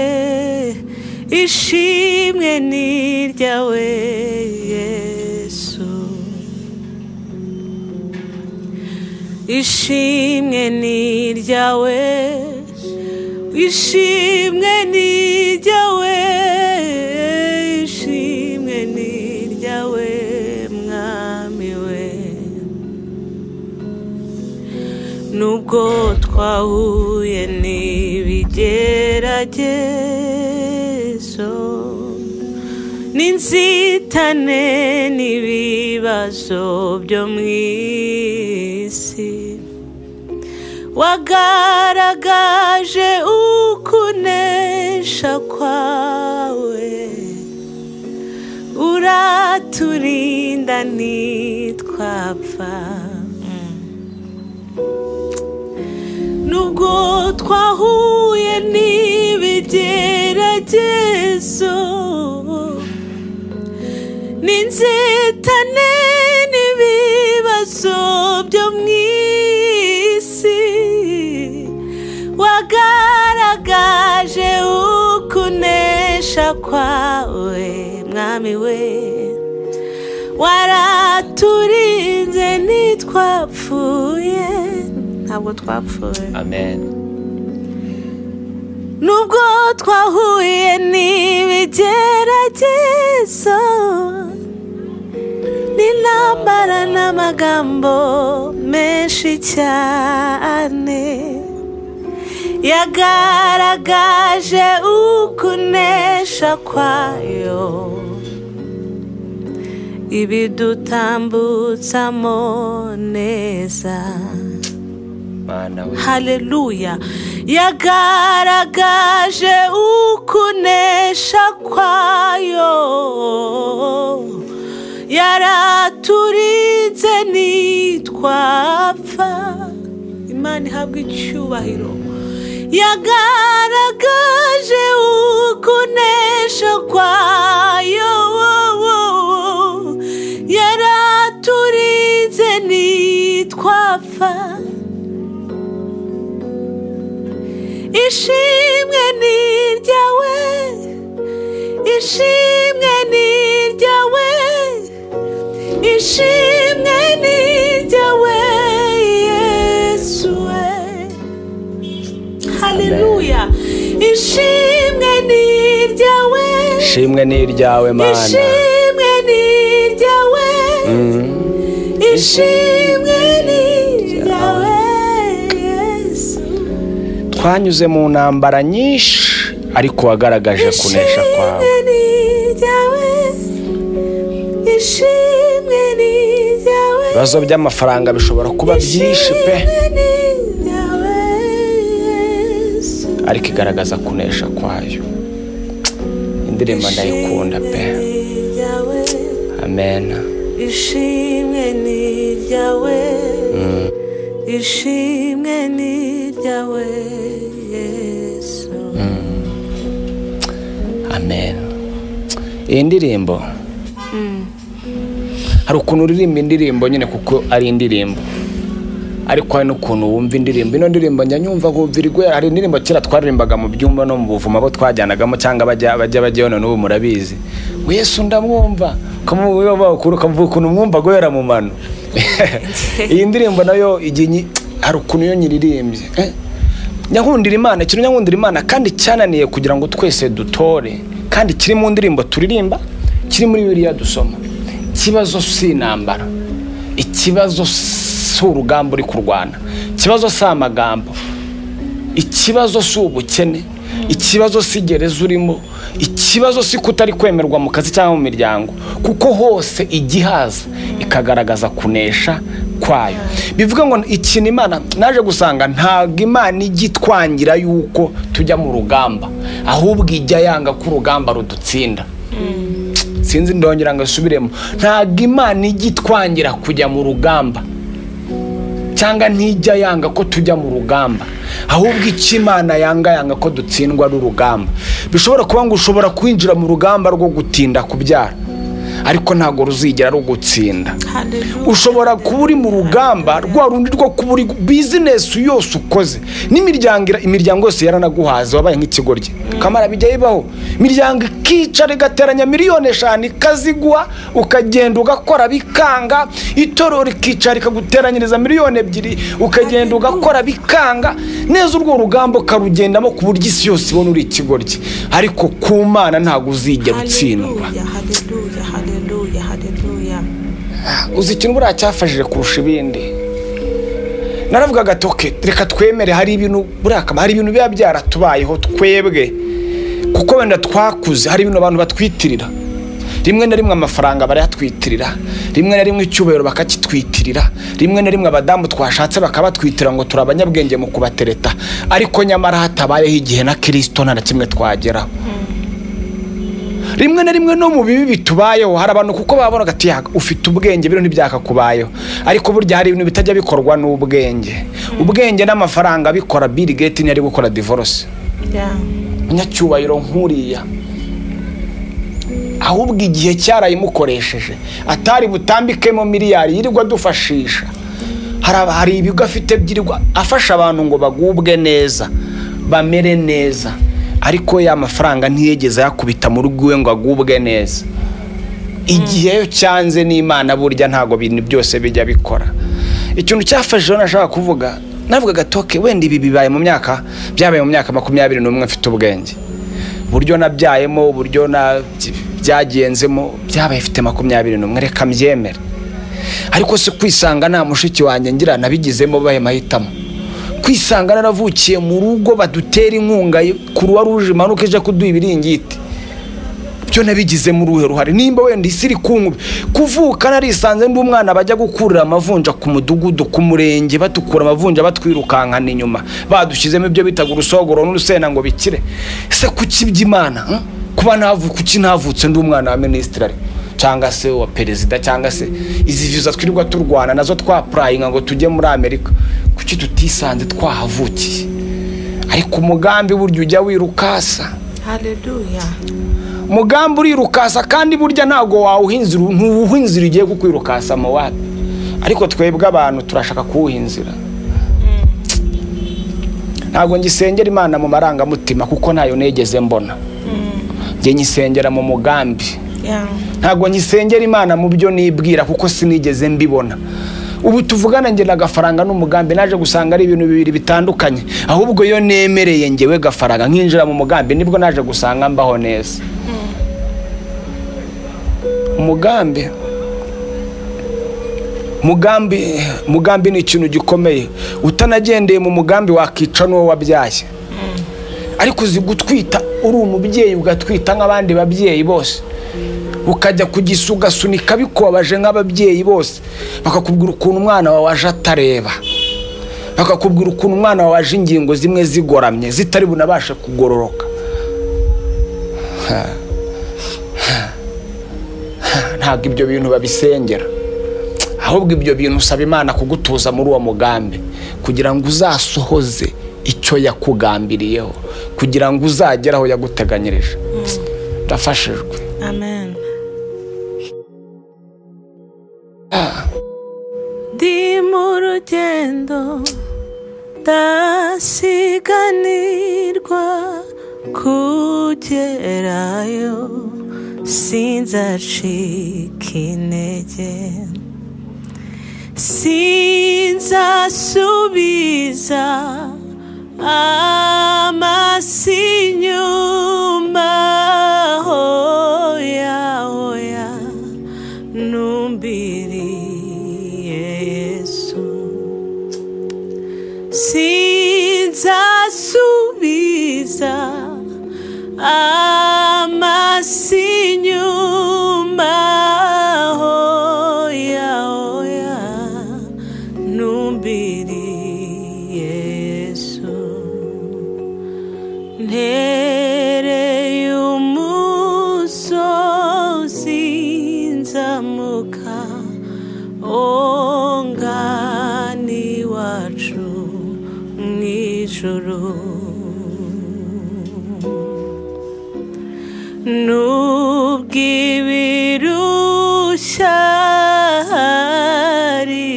ishimwe ni iryawe Yesu. Ishimwe ni iryawe, ishimwe ni iryawe, ishimwe ni iryawe mwami we. Nubwo twahuye n'ibigeragezo, n'inzitane n'ibibazo byo mu isi, wagaragaje ukunesha kwawe, uraturinda ntitwapfa. Nubwo twahuye n'ibigeragezo, n'inzitane n'ibibazo byo mu isi, wagaragaje ukunesha kwawe mwami we, waraturinze ntitwapfuye. Ntabwo twapfuye. Amen. Nubwo twahuye n'ibigeragezo, n'intambara n'amagambo menshi cyane, yagaragaje ukunesha kwayo, ibidutambutsamo neza. Haleluya. Yagaragaje ukunesha kwayo, yaraturinze ntitwapfa. Imana ihabwe icyubahiro. Yagaragaje ukunesha kwayo, yaraturinze ntitwapfa. Ishimwe ni iryawe, ishimwe ni iryawe, ishimwe ni iryawe Yesu we. Haleluya. Ishimwe ni iryawe, ishimwe ni iryawe Mana, ishimwe ni iryawe, ishimwe ni iryawe Yesu. Twanyuze mu ntambara nyinshi, ariko wagaragaje kunesha kwawe. Ibibazo by'amafaranga bishobora kuba byinshi pe, ariko igaragaza kunesha kwayo. Indirimbo ndayikunda pe. Amen. Ishimwe ni iryawe, ishimwe ni iryawe Yesu. Amen. Iyi ndirimbo, hari ukuntu uririmba indirimbo nyine kuko ari indirimbo, ariko hari n'ukuntu wumva indirimbo. Ino ndirimbo njya nyumva nkumva iri guhera. Hari indirimbo kera twaririmbaga mu byumba no mu buvumo abo twajyanagamo, cyangwa bajya bajyayo n'ubu murabizi, ngo Yesu ndamwumva, ukamuvuga ukuntu mwumva guhera mu mano. Iyi ndirimbo nayo hari ukuntu iyo nyiririmbye nyankundira Imana, ikintu nyankundira Imana kandi cyananiye kugira ngo twese dutore, kandi kiri mu ndirimbo turirimba, kiri muri Bibiliya dusoma. Ikibazo si intambara, ikibazo si urugamba uri kurwana, ikibazo si amagambo, ikibazo si ubukene, ikibazo si gereza urimo, ikibazo si kutari kwemerwa mu kazi cyangwa mu miryango, kuko hose igihaza ikagaragaza kunesha kwayo. Bivuga ngo ikintu Imana naje gusanga, ntabwo Imana ijya itwangira yuko tujya mu rugamba, ahubwo ijya yanga ko urugamba rudutsinda. Sinzi, ndongera ngo asubiremo. Ntabwo Imana ijya itwangira kujya mu rugamba, cyangwa ntijya yanga ko tujya mu rugamba, ahubwo icyo Imana yanga ko dutsindwa n'urugamba. Bishobora kuba ngo ushobora kwinjira mu rugamba rwo gutinda kubyara, ariko ntabwo ruzigera rugutsinda. Ushobora kuba uri mu rugamba rwa rundi rwo kuba uri bizinesi yose ukoze n'imiryango, imiryango yose yaranaguhaze, wabaye nk'ikigoryi. Kamara bijya bibaho, imiryango ikicara igateranya 5 miliyoni ikaziguha, ukagenda ugakora bikanga. Itorero rikicara rikaguteranyiriza 2 miliyoni, ukagenda ugakora bikanga neza. Urwo rugamba ukarugendamo ku buryo isi yose ibona uri ikigoryi, ariko ku Mana ntabwo uzigera utsindwa. Haleluya, haleluya, haleluya, haleluya. Uzi ikintu buriya cyafashije kurusha ibindi? Naravugaga ati: "Okay, reka twemere." Hari ibintu buriya hari ibintu biba byaratubayeho twebwe kuko wenda twakuze. Hari ibintu abantu batwitirira rimwe na rimwe, amafaranga barayatwitirira rimwe na rimwe, icyubahiro bakakitwitirira rimwe na rimwe, abadamu twashatse bakabatwitira ngo turi abanyabwenge mu kubatereta, ariko nyamara hatabayeho igihe na Kirisito nta na kimwe twageraho. Rimwe na rimwe no mu bibi bitubayeho, hari abantu kuko babonaga ati: "Yaga, ufite ubwenge, bino ntibyakakubayeho." Ariko burya hari ibintu bitajya bikorwa n'ubwenge. Ubwenge n'amafaranga bikora, Bill Gates ntiyari gukora divorce. Munyacyubahiro nk'uriya, ahubwo igihe cyarayimukoresheje, atari butambikemo miliyari yirirwa adufashisha. Hari ibigo afite byirirwa afasha abantu ngo bagubwe neza, bamere neza, ariko ya mafaranga ntiyigeze ayakubita mu rugo iwe ngo agubwe neza. Igihe iyo cyanze n'Imana, burya ntabwo ibintu byose bijya bikora. Ikintu cyafashije nashaka kuvuga, navugaga toke wenda ibi bibaye mu myaka, byabaye mu myaka 21 mfite ubwenge, uburyo nabyayemo, uburyo na byagenzemo, byabaye mfite 21, reka mbyemere. Ariko si kwisanga nta mushiki wanjye ngira, nabigizemo bahe mahitamo? Kwisanga naravukiye mu rugo badutera inkunga, Croix Rouge imanuka ije kuduha ibiringiti, byo nabigizemo uruhe ruhare? Nimba wenda isi iri kunkubi, kuvuka narisanze ndi umwana bajya gukurira amavunja ku mudugudu, ku murenge, batukura amavunja, batwirukankana inyuma, badushyizemo ibyo bitaga urusogoro n'urusenda ngo bikire, se kuki by'Imana, Kuba kuki ntavutse ndi umwana wa minisitiri ari cyangwa se wa perezida, cyangwa se izi viza twirirwa turwana nazo twapurayinga ngo tujye muri Amerika, kuki tutisanze twahavukiye? Ariko umugambi burya ujya wirukasa. Haleluya. Umugambi urirukasa, kandi burya ntabwo wawuha inzira, ntuwuha inzira ugiye kukwirukasa mu wapi. Ariko twebwe abantu turashaka kuwuha inzira. Ntabwo ngisengera Imana mu marangamutima kuko ntayo nigeze mbona. Njye nyisengera mu mugambi. Ntabwo ngisengera Imana mu byo nibwira kuko sinigeze mbibona. Ubu tuvugana njye na Gafaranga n'umugambi, naje gusanga ari ibintu bibiri bitandukanye. Ahubwo iyo nemereye ngewe Gafaranga nkinjira mu mugambi, nibwo naje gusanga mbaho neza. Umugambi, mugambi, mugambi ni ikintu gikomeye. Utanagendeye mu mugambi wakica n'uwo wabyaye. Ariko uzi gutwita uri umubyeyi, ugatwita nk'abandi babyeyi bose, ukajya kugisa, ugasunika bikubabaje nk'ababyeyi bose, bakakubwira ukuntu umwana wawe aje atareba, bakakubwira ukuntu umwana wawe aje ingingo zimwe zigoramye, zitari bunabashe kugororoka? Ntabwo ibyo bintu babisengera. Ahubwo ibyo bintu usaba Imana kugutuza muri uwo mugambi kugira ngo uzasohoze icyo yakugambiriyeho, kugira ngo uzagere aho yaguteganyirije. Ndafashijwe. Amen. Ndi mu rugendo ndasiganirwa kugerayo, sinzacika intege, sinzasubiza amaso inyuma, hoya, hoya, numbiriye Yesu. Sinzasubiza amaso inyuma, hoya, hoya, numbiriye Yesu. Ntereye umusozi nzamuka ongana iwacu mu ijuru, nubwo Biracyari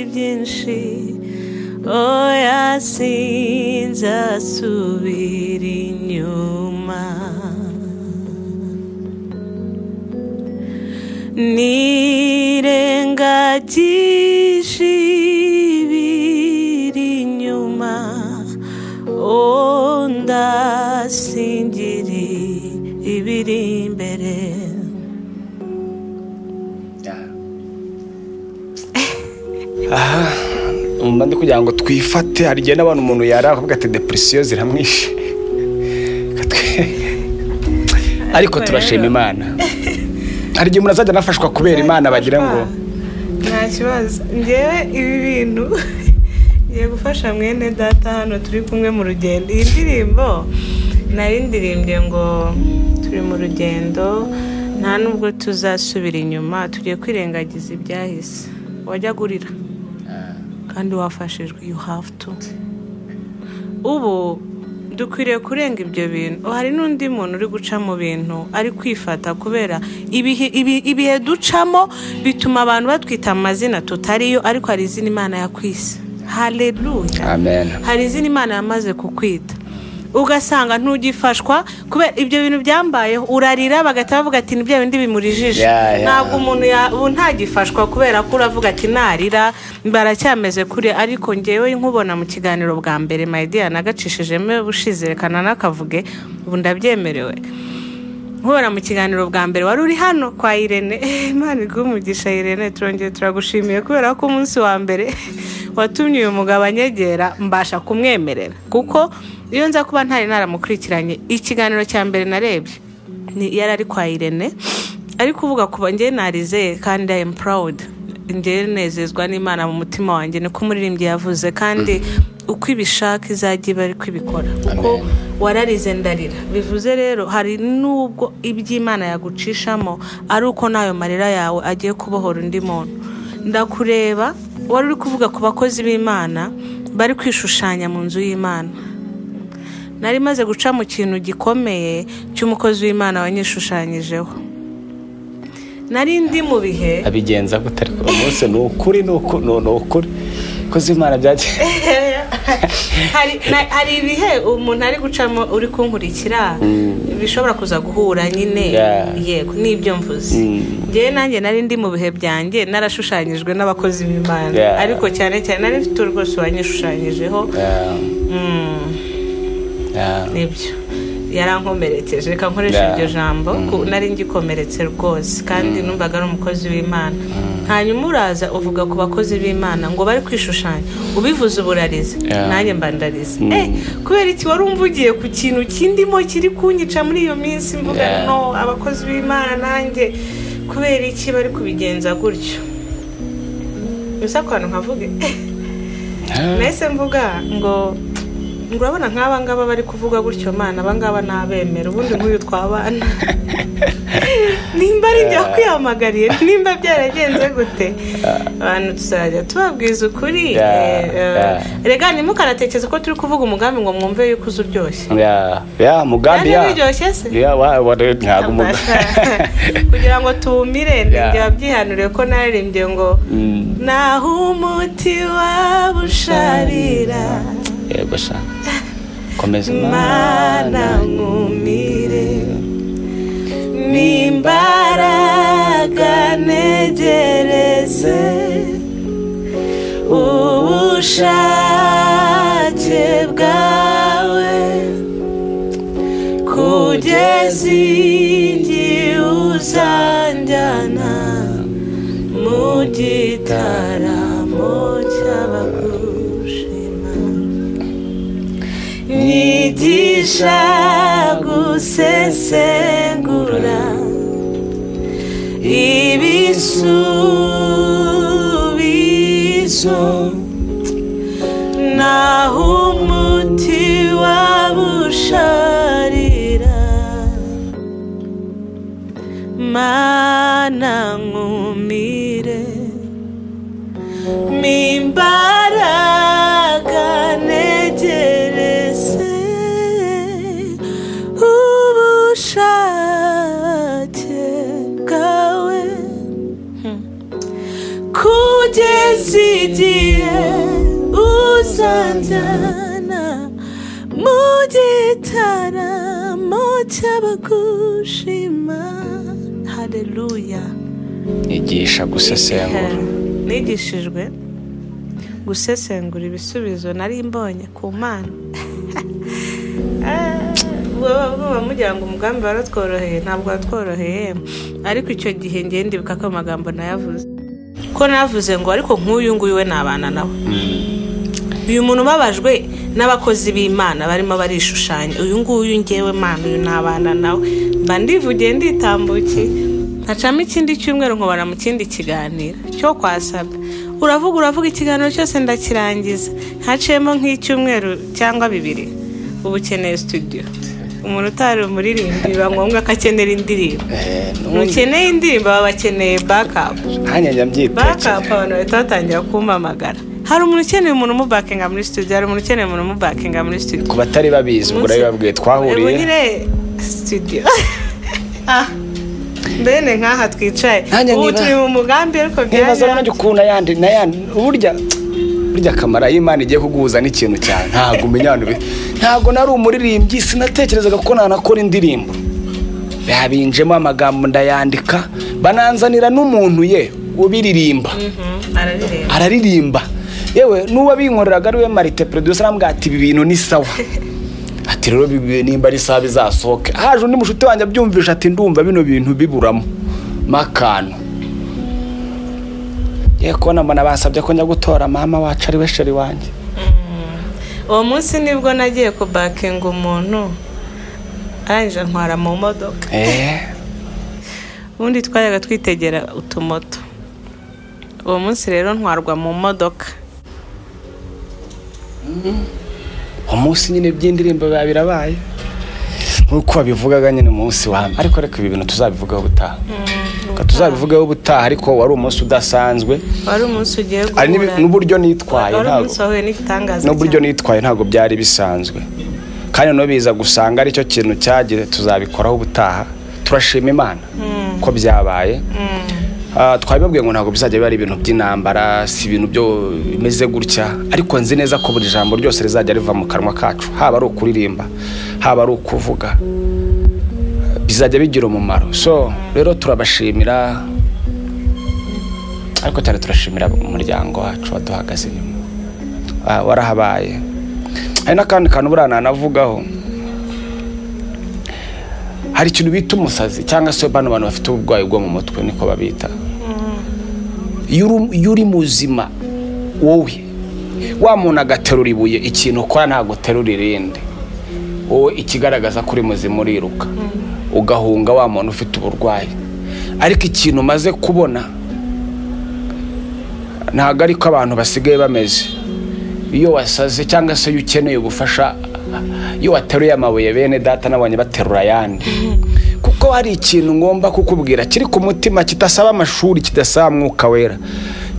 byinshi, oya sinzasubira inyuma. Nirengagije ibiri inyuma, oh ndasingira ibiri imbere. Mba ndi kugira ngo twifate, hari igihe n'abantu umuntu yari akavuga ati depression ziramwishe, ariko turashima Imana. Hari igihe umuntu azajya anafashwa kubera Imana, bagira ngo nta kibazo. Njyewe ibi bintu ngiye gufasha mwene data hano turi kumwe mu rugendo. Iyi ndirimbo nari ndirimbye ngo turi mu rugendo, nta nubwo tuzasubira inyuma, tugiye kwirengagiza ibyahise. Wajya gurira kandi wafashijwe, you have to. Ubu dukwiriye kurenga ibyo bintu. Hari n'undi muntu uri guca mu bintu ari kwifata kubera ibihe ducamo bituma abantu batwita amazina tutariyo, ariko hari izina Imana yakwise. Haleluya, amen. Hari izina Imana yamaze kukwita, ugasanga ntugifashwa kubera ibyo bintu byambayeho. Urarira bagahita bavuga ati ni bya bindi bimurijije. Ntabwo umuntu ubu ntagifashwa kubera ko uravuga ati narira baracyameze kuri. Ariko ngewe nkubona mu kiganiro bwa mbere, my dear, nagacishijemo bushize, reka nakavuge ubu ndabyemerewe. Nkubona mu kiganiro bwa mbere wari uri hano kwa Irene, Imana iguhe umugisha Irene, turongeye turagushimiye kubera ko umunsi wa mbere watumye uyu mugabo anyegera mbasha kumwemerera, kuko iyo nza kuba ntari naramukurikiranye ikiganiro cya mbere narebye ni yari ari kwa Irene ari kuvuga kuba njye narizeye kandi I am proud, njye nezezwa n'Imana mu mutima wanjye, niko umuririmbyi yavuze, kandi uko ibishaka izajya iba ariko ibikora, kuko wararize ndarira. Bivuze rero hari nubwo iby'Imana yagucishamo ari uko nayo marira yawe agiye kubohora undi muntu. Ndakureba wari uri kuvuga ku bakozi b'Imana bari kwishushanya mu nzu y'Imana. Nari maze guca mu kintu gikomeye cy'umukozi w'Imana wanyishushanyijeho. Nari ndi mu bihe abigenza gute, ariko umunsi ni ukuri, ni ukuri kozi Imana byaje. Hari ibihe umuntu ari gucamo uri kunkurikira bishobora kuza guhura nyine, yego nibyo mvuze. Njyewe nanjye nari ndi mu bihe byanjye narashushanyijwe n'abakozi b'Imana, ariko cyane cyane nari mfite rwose wanyishushanyijeho. Nibyo yarankomerekeje, reka nkoreshe iryo jambo, nari ngikomeretse rwose kandi numvaga ari umukozi w'Imana. Hanyuma uraza uvuga ku bakozi b'Imana ngo bari kwishushanya, ubivuze uburarize, nanjye mba ndarize. Kubera iki wari umvugiye ku kintu kindimo kiri kunyica muri iyo minsi, mvuga no abakozi b'Imana nanjye kubera iki bari kubigenza gutyo. Gusa ko nkavuge nahise mvuga ngo urabona nk'aba ngaba bari kuvuga gutyo, Mana aba ngaba nabemera, ubundi nk'uyu twabana. Nimba ari njya kwihamagariye, nimba byaragenze gute, abantu tuzajya tubabwiza ukuri. Rega ntimukanatekereze ko turi kuvuga umugambi ngo mwumve yuko uza uryoshye. Mugambi biryoshye se? Kugira ngo tuwumire, njye wabyihanuriye ko naririmbye ngo naho umuti wabusharira, yego sha komeza Mana nkumire, n'imbaraga negereze ubushake bwawe, kugeza igihe uzanjyana mu gitaramo cy'abagushima. Nyigisha gusesengura ibisubizo, naho umuti wabusharira, Mana nkumire, mimbaraga negereze ubushake bwawe, igihe uzanjyana mu gitaramo cy'abagushima. Haleluya. Igisha gusesengura. Nigishijwe gusesengura ibisubizo nari mbonye ku Mana. Mugira ngo umugambi waratworoheye, ntabwo watworoheye, ariko icyo gihe ngiye ndibuka ko amagambo nayavuze, ko navuze ngo ariko nk'uyu nguyu we nabana nawe. Uyu muntu ubabajwe n'abakozi b'Imana barimo barishushanya, uyu nguyu ngewe Mana uyu nabana nawe. Mba ndivugiye nditambukiye, ntacamo ikindi cyumweru nkobana mu kindi kiganiro cyo kwasabwa. Uravuga ikiganiro cyose ndakirangiza, ntacemo nk'icyumweru cyangwa bibiri. Ubu ukeneye studio. Umuntu utari umuririmbyi biba ngombwa ko akenera indirimbo. Ntukeneye indirimbo baba bakeneye backup. Backup abantu bahita batangira kumpamagara. Hari umuntu ukeneye umuntu umubakinga muri studio, hari umuntu ukeneye umuntu umubakinga muri studio. Ku batari babizi ubwo urabibabwiye twahuriye. Nyine studio. Mbene nkaha twicaye. Ubu turi mu mugambi ariko byaje. Nkibaza nanjye ukuntu ayandi n'ayandi burya akamara y'Imana igiye kuguhuza n'ikintu cyane. Ntabwo umenya abantu. Ntabwo nari umuririmbyi, sinatekerezaga ko nanakora indirimbo. Babinjemo amagambo ndayandika, bananzanira n'umuntu ye ubiririmba. Araririmba. Yewe nuba binkoreraga ari we Marite producer arambwira ati ibi bintu ni sawa. Ati rero nimba ari sawa bizasohoke. Haje undi mushuti wanjye abyumvisha ati ndumva bino bintu biburamo makano. Ye kona mbona basabye ko njya gutora mama wacu ari we sheri wanjye. Uwo munsi nibwo nagiye kubakinga umuntu arangije ntwara mu modoka. Ubundi twajyaga twitegera utumoto. Uwo munsi rero ntwarwa mu modoka. Uwo munsi nyine by'indirimbo biba birabaye nk'uko babivugaga nyine umunsi wa mbere, ariko reka ibi bintu tuzabivugaho ubutaha. Tuzabivugaho ubutaha, ariko wari umunsi udasanzwe. Wari umunsi ugiye guhura n'uburyo nitwaye, ntabwo nitwaye ntabwo byari bisanzwe, kandi no biza gusanga aricyo kintu cyagize. Tuzabikoraho ubutaha. Turashima Imana ko byabaye. Twabibabwiye ngo ntabwo bizajya biba ari ibintu by'intambara, si ibintu byo bimeze gutya, ariko nzi neza ko buri jambo ryose rizajya riva mu kanwa kacu, haba ari ukuririmba, haba ari ukuvuga, bizajya bigira umumaro. So rero turabashimira, ariko cyane turashimira umuryango wacu waduhagaze inyuma, warahabaye. Hari n'akandi kantu buriya nanavugaho. Hari ikintu bita umusazi cyangwa se bano bantu bafite uburwayi bwo mu mutwe niko babita. Iyo uri muzima wowe wa muntu agaterura ibuye, ikintu ukora ntabwo uterura irindi. Wowe ikigaragaza ko uri muzima uriruka ugahunga wa muntu ufite uburwayi. Ariko ikintu umaze kubona ntabwo ariko abantu basigaye bameze. Iyo wasaze cyangwa se iyo ukeneye ubufasha, iyo wateruye amabuye bene data nabonye baterura ayandi. Kuko hari ikintu ngomba kukubwira kiri ku mutima, kitasaba amashuri, kidasaba mwuka wera,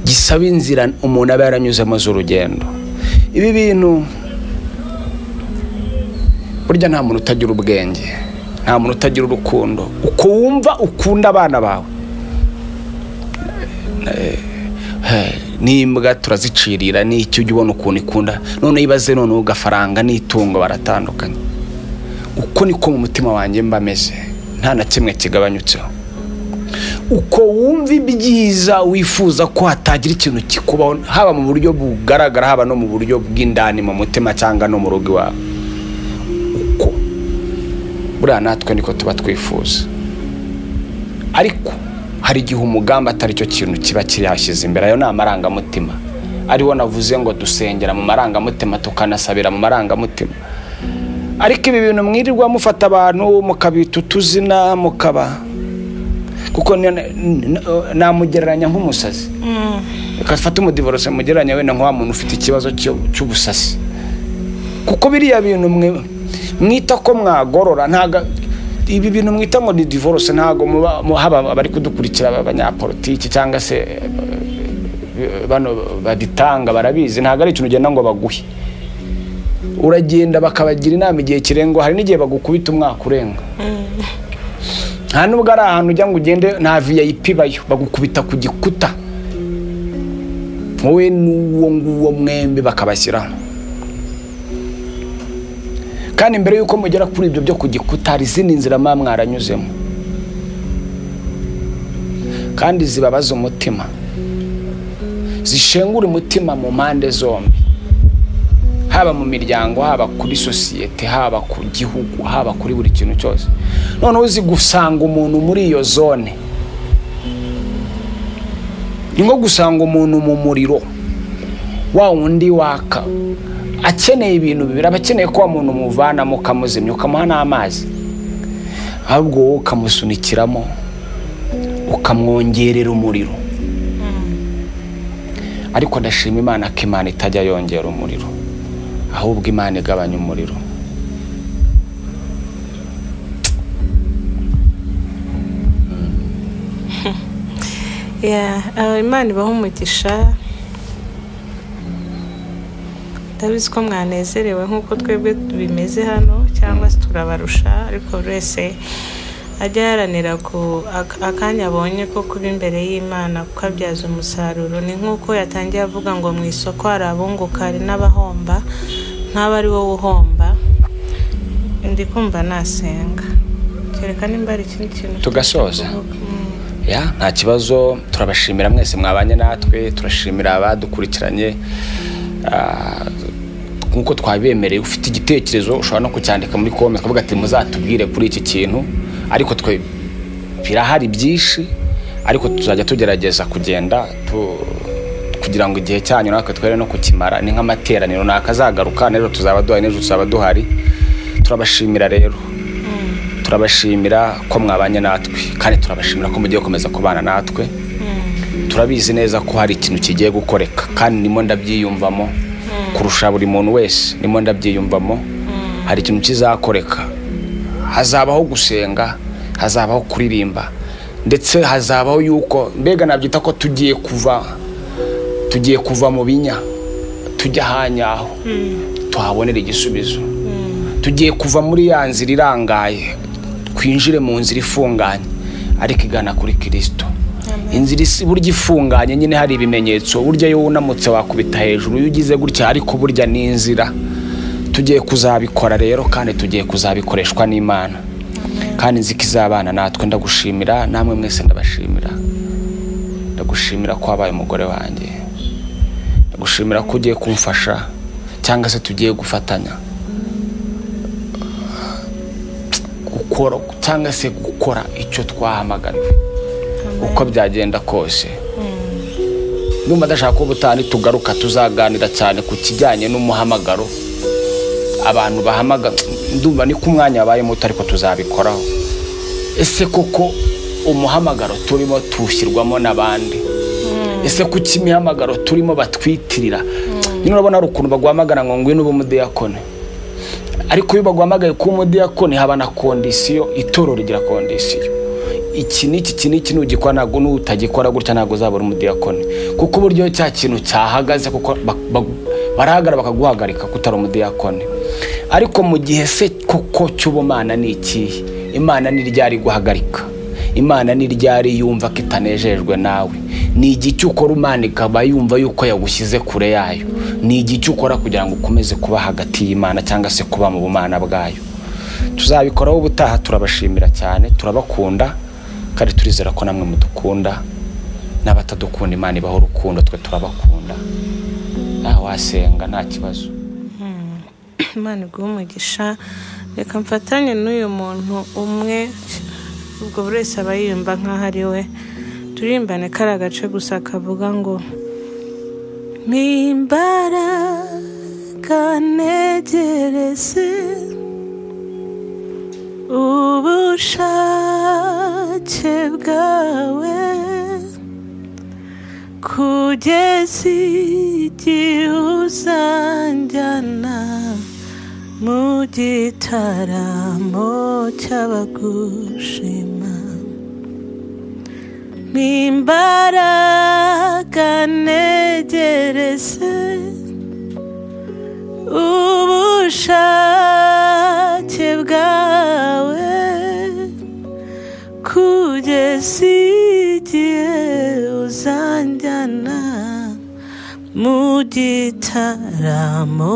gisaba inzira umuntu aba yaranyuzemo z'urugendo. Ibi bintu burya nta muntu utagira ubwenge, nta muntu utagira urukundo. Uko wumva ukunda abana bawe, n'imbwa turazicirira, n'icyo ujya ubona ukuntu ikunda. None ibaze none ugafaranga n'itungo baratandukanye. Uko niko mu mutima wanjye mba meze, nta na kimwe kigabanyutseho. Uko wumva ibyiza wifuza ko hatagira ikintu kikubaho, haba mu buryo bugaragara, haba no mu buryo bw'indani mu mutima cyangwa no mu rugo iwawe, uko buriya natwe niko tuba twifuza. Ariko hari igihe umugambi atari cyo kintu kiba kirihashyize imbere. Ayo ni amarangamutima, ariwo navuze ngo dusengera mu marangamutima, tukanasabira mu marangamutima. Ariko ibi bintu mwirirwa mufata abantu mukabita utuzina, mukaba kuko namugereranya nk'umusazi. Reka fate umudivorose mugereranya wenda nka wa muntu ufite ikibazo cy'ubusasi. Kuko biriya bintu mwita ko mwagorora, ntago ibi bintu mwita ngo ni divorce, ntago haba abari kudukurikira abanyapolitiki cyangwa se bano baditanga barabizi, ntago ari ikintu ugenda ngo baguhe. Uragenda bakabagira inama igihe kirengo, hari n'igihe bagukubita umwaka urenga. Nta nubwo ari ahantu ujya ngo ugende nta VIP bayo, bagukubita ku gikuta. Wowe n'uwo nguwo mwembi bakabashyiraho. Kandi mbere yuko mugera kuri ibyo byo ku gikuta hari izindi nzira mwaranyuzemo, kandi zibabaza umutima, zishengura umutima mu mpande zombi, haba mu miryango, haba kuri sosiyete, haba ku gihugu, haba kuri buri kintu cyose. Noneho uzi gusanga umuntu muri iyo zone, ni nko gusanga umuntu mu muriro wa wundi waka, akeneye ibintu bibiri. Aba akeneye ko wa muntu umuvanamo ukamuzimya, ukamuha n'amazi, ahubwo wowe ukamusunikiramo ukamwongerera umuriro. Ariko ndashima Imana ko Imana itajya yongera umuriro, ahubwo Imana igabanya umuriro. Imana ibaha umugisha. Ndabizi ko mwanezerewe nk'uko twebwe bimeze hano, cyangwa se turabarusha, ariko buri wese ajya aharanira ku akanya abonye ko kuba imbere y'Imana kuko abyaza umusaruro. Ni nk'uko yatangiye avuga ngo mu isoko hari abunguka hari n'abahomba, ntaba ari wowe uhomba. Ndi kumva nasenga, kereka nimba hari ikindi kintu tugasoza. Nta kibazo, turabashimira mwese mwabanye natwe, turashimira abadukurikiranye. Nkuko twabemereye, ufite igitekerezo ushobora no kucyandika muri comment ukavuga ati muzatubwire kuri iki kintu, ariko twe birahari byinshi, ariko tuzajya tugerageza kugenda kugira ngo igihe cyanyu natwe twere no kukimara. Ni nk'amateraniro nakazagaruka n'ejo tuzaba duhari, n'ejo tuzaba duhari. Turabashimira rero, turabashimira ko mwabanye natwe, kandi turabashimira ko mugiye gukomeza kubana natwe. Turabizi neza ko hari ikintu kigiye gukoreka, kandi nimo ndabyiyumvamo kurusha buri muntu wese, nimo ndabyiyumvamo. Hari ikintu kizakoreka, hazabaho gusenga, hazabaho kuririmba, ndetse hazabaho yuko mbega nabyita ko tugiye kuva mu binya tujya ahanyaho tuhabonera igisubizo. Tugiye kuva muri ya nzira irangaye twinjire mu nzira ifunganye ariko igana kuri Kristo. Inzira burya ifunganye nyine hari ibimenyetso, burya iyo wunamutse wakubita hejuru, iyo ugize gutya, ariko burya ni inzira. Tugiye kuzabikora rero, kandi tugiye kuzabikoreshwa n'Imana, kandi nzi ko izabana natwe. Ndagushimira namwe mwese, ndabashimira. Ndagushimira ko wabaye umugore wanjye, ndagushimira ko ugiye kumfasha, cyangwa se tugiye gufatanya gukora, cyangwa se gukora icyo twahamagariwe uko byagenda kose. Ndumva ndashaka ko ubutaha tugaruka tuzaganira cyane ku kijyanye n'umuhamagaro, abantu bahamagara. Ndumva ni ku mwanya wabaye muto, ariko tuzabikoraho. Ese koko umuhamagaro turimo tushyirwamo n'abandi? Ese kuki imihamagaro turimo batwitirira? Nyine urabona hari ukuntu baguhamagara ngo ngwino ube umudiyakoni, ariko iyo baguhamagaye kuba umudiyakoni haba na kondisiyo, itorero rigira kondisiyo. Iki n'iki, iki n'iki, nugikora ntabwo n'utagikora gutya ntabwo uzabura umudiyakoni, kuko uburyo cya kintu cyahagaze, kuko barahagara bakaguhagarika kutari umudiyakoni. Ariko mu gihe se koko cy'ubumana ni ikihe? Imana ni ryari guhagarika? Imana ni ryari yumva ko itanejejwe nawe? Ni igihe ukora Imana ikaba yumva yuko yagushyize kure yayo? Ni igihe ukora kugira ngo ukomeze kuba hagati y'Imana, cyangwa se kuba mu bumana bwayo? Tuzabikoraho ubutaha. Turabashimira cyane, turabakunda, kandi turizera ko namwe mudukunda, n'abatadukunda Imana ibaho urukundo, twe turabakunda. Nawe wasenga nta kibazo. Imana iguhe umugisha. Reka mfatanye n'uyu muntu umwe, ubwo buri wese aba yiyumva nk'aho ari we. Turimbane kari agace gusa kavuga ngo imbaraga ntegereze ubushake bwawe, kugeza igihe uzanjyana mu gitaramo cy'abagushima. Imbaraga ntegereze ubushake bwawe, kugeza igihe uzanjyana Mu gitaramo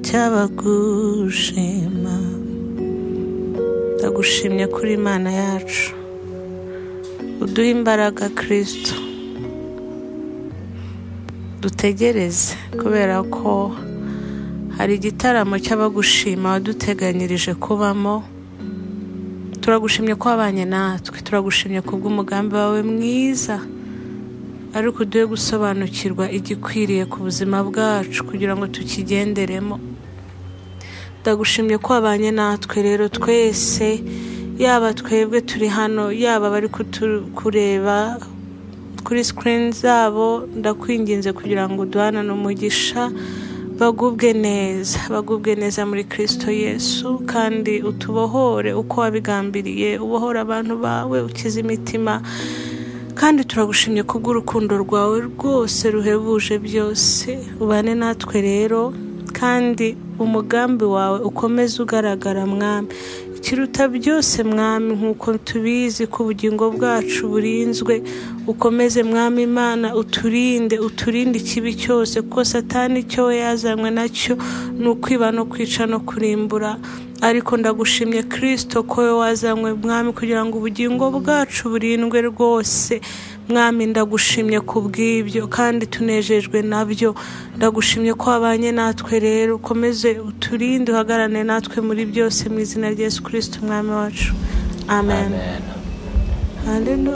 cy'abagushima. Ndagushimye kuri Imana yacu, uduhe imbaraga Kristo, dutegereze kubera ko hari igitaramo cy'abagushima waduteganyirije kubamo. Turagushimye ko wabanye natwe, turagushimye kubw'umugambi wawe mwiza, ariko uduhe gusobanukirwa igikwiriye ku buzima bwacu kugira ngo tukigenderemo. Ndagushimye ko wabanye natwe rero twese, yaba twebwe turi hano, yaba bari kureba kuri screen zabo, ndakwinginze kugira ngo uduhanane umugisha, bagubwe neza, bagubwe neza muri Kristo Yesu, kandi utubohore uko wabigambiriye, ubohore abantu bawe, ukize imitima. Kandi turagushimye kubw'urukundo rwawe rwose ruhebuje byose. Ubane natwe rero, kandi umugambi wawe ukomeze ugaragara Mwami. Ikiruta byose Mwami, nk'uko tubizi ko ubugingo bwacu burinzwe, ukomeze Mwami Imana uturinde, uturinde ikibi cyose, kuko Satani icyo we yazanywe nacyo ni ukwiba no kwica no kurimbura. Ariko ndagushimye Kristo ko we wazanywe Mwami kugira ngo ubugingo bwacu burindwe rwose. Mwami ndagushimye kubw'ibyo kandi tunejejwe nabyo. Ndagushimye ko wabanye natwe rero, ukomeze uturinde, uhagarane natwe muri byose, mu izina rya Yesu Kristo Umwami wacu, amen. Haleluya.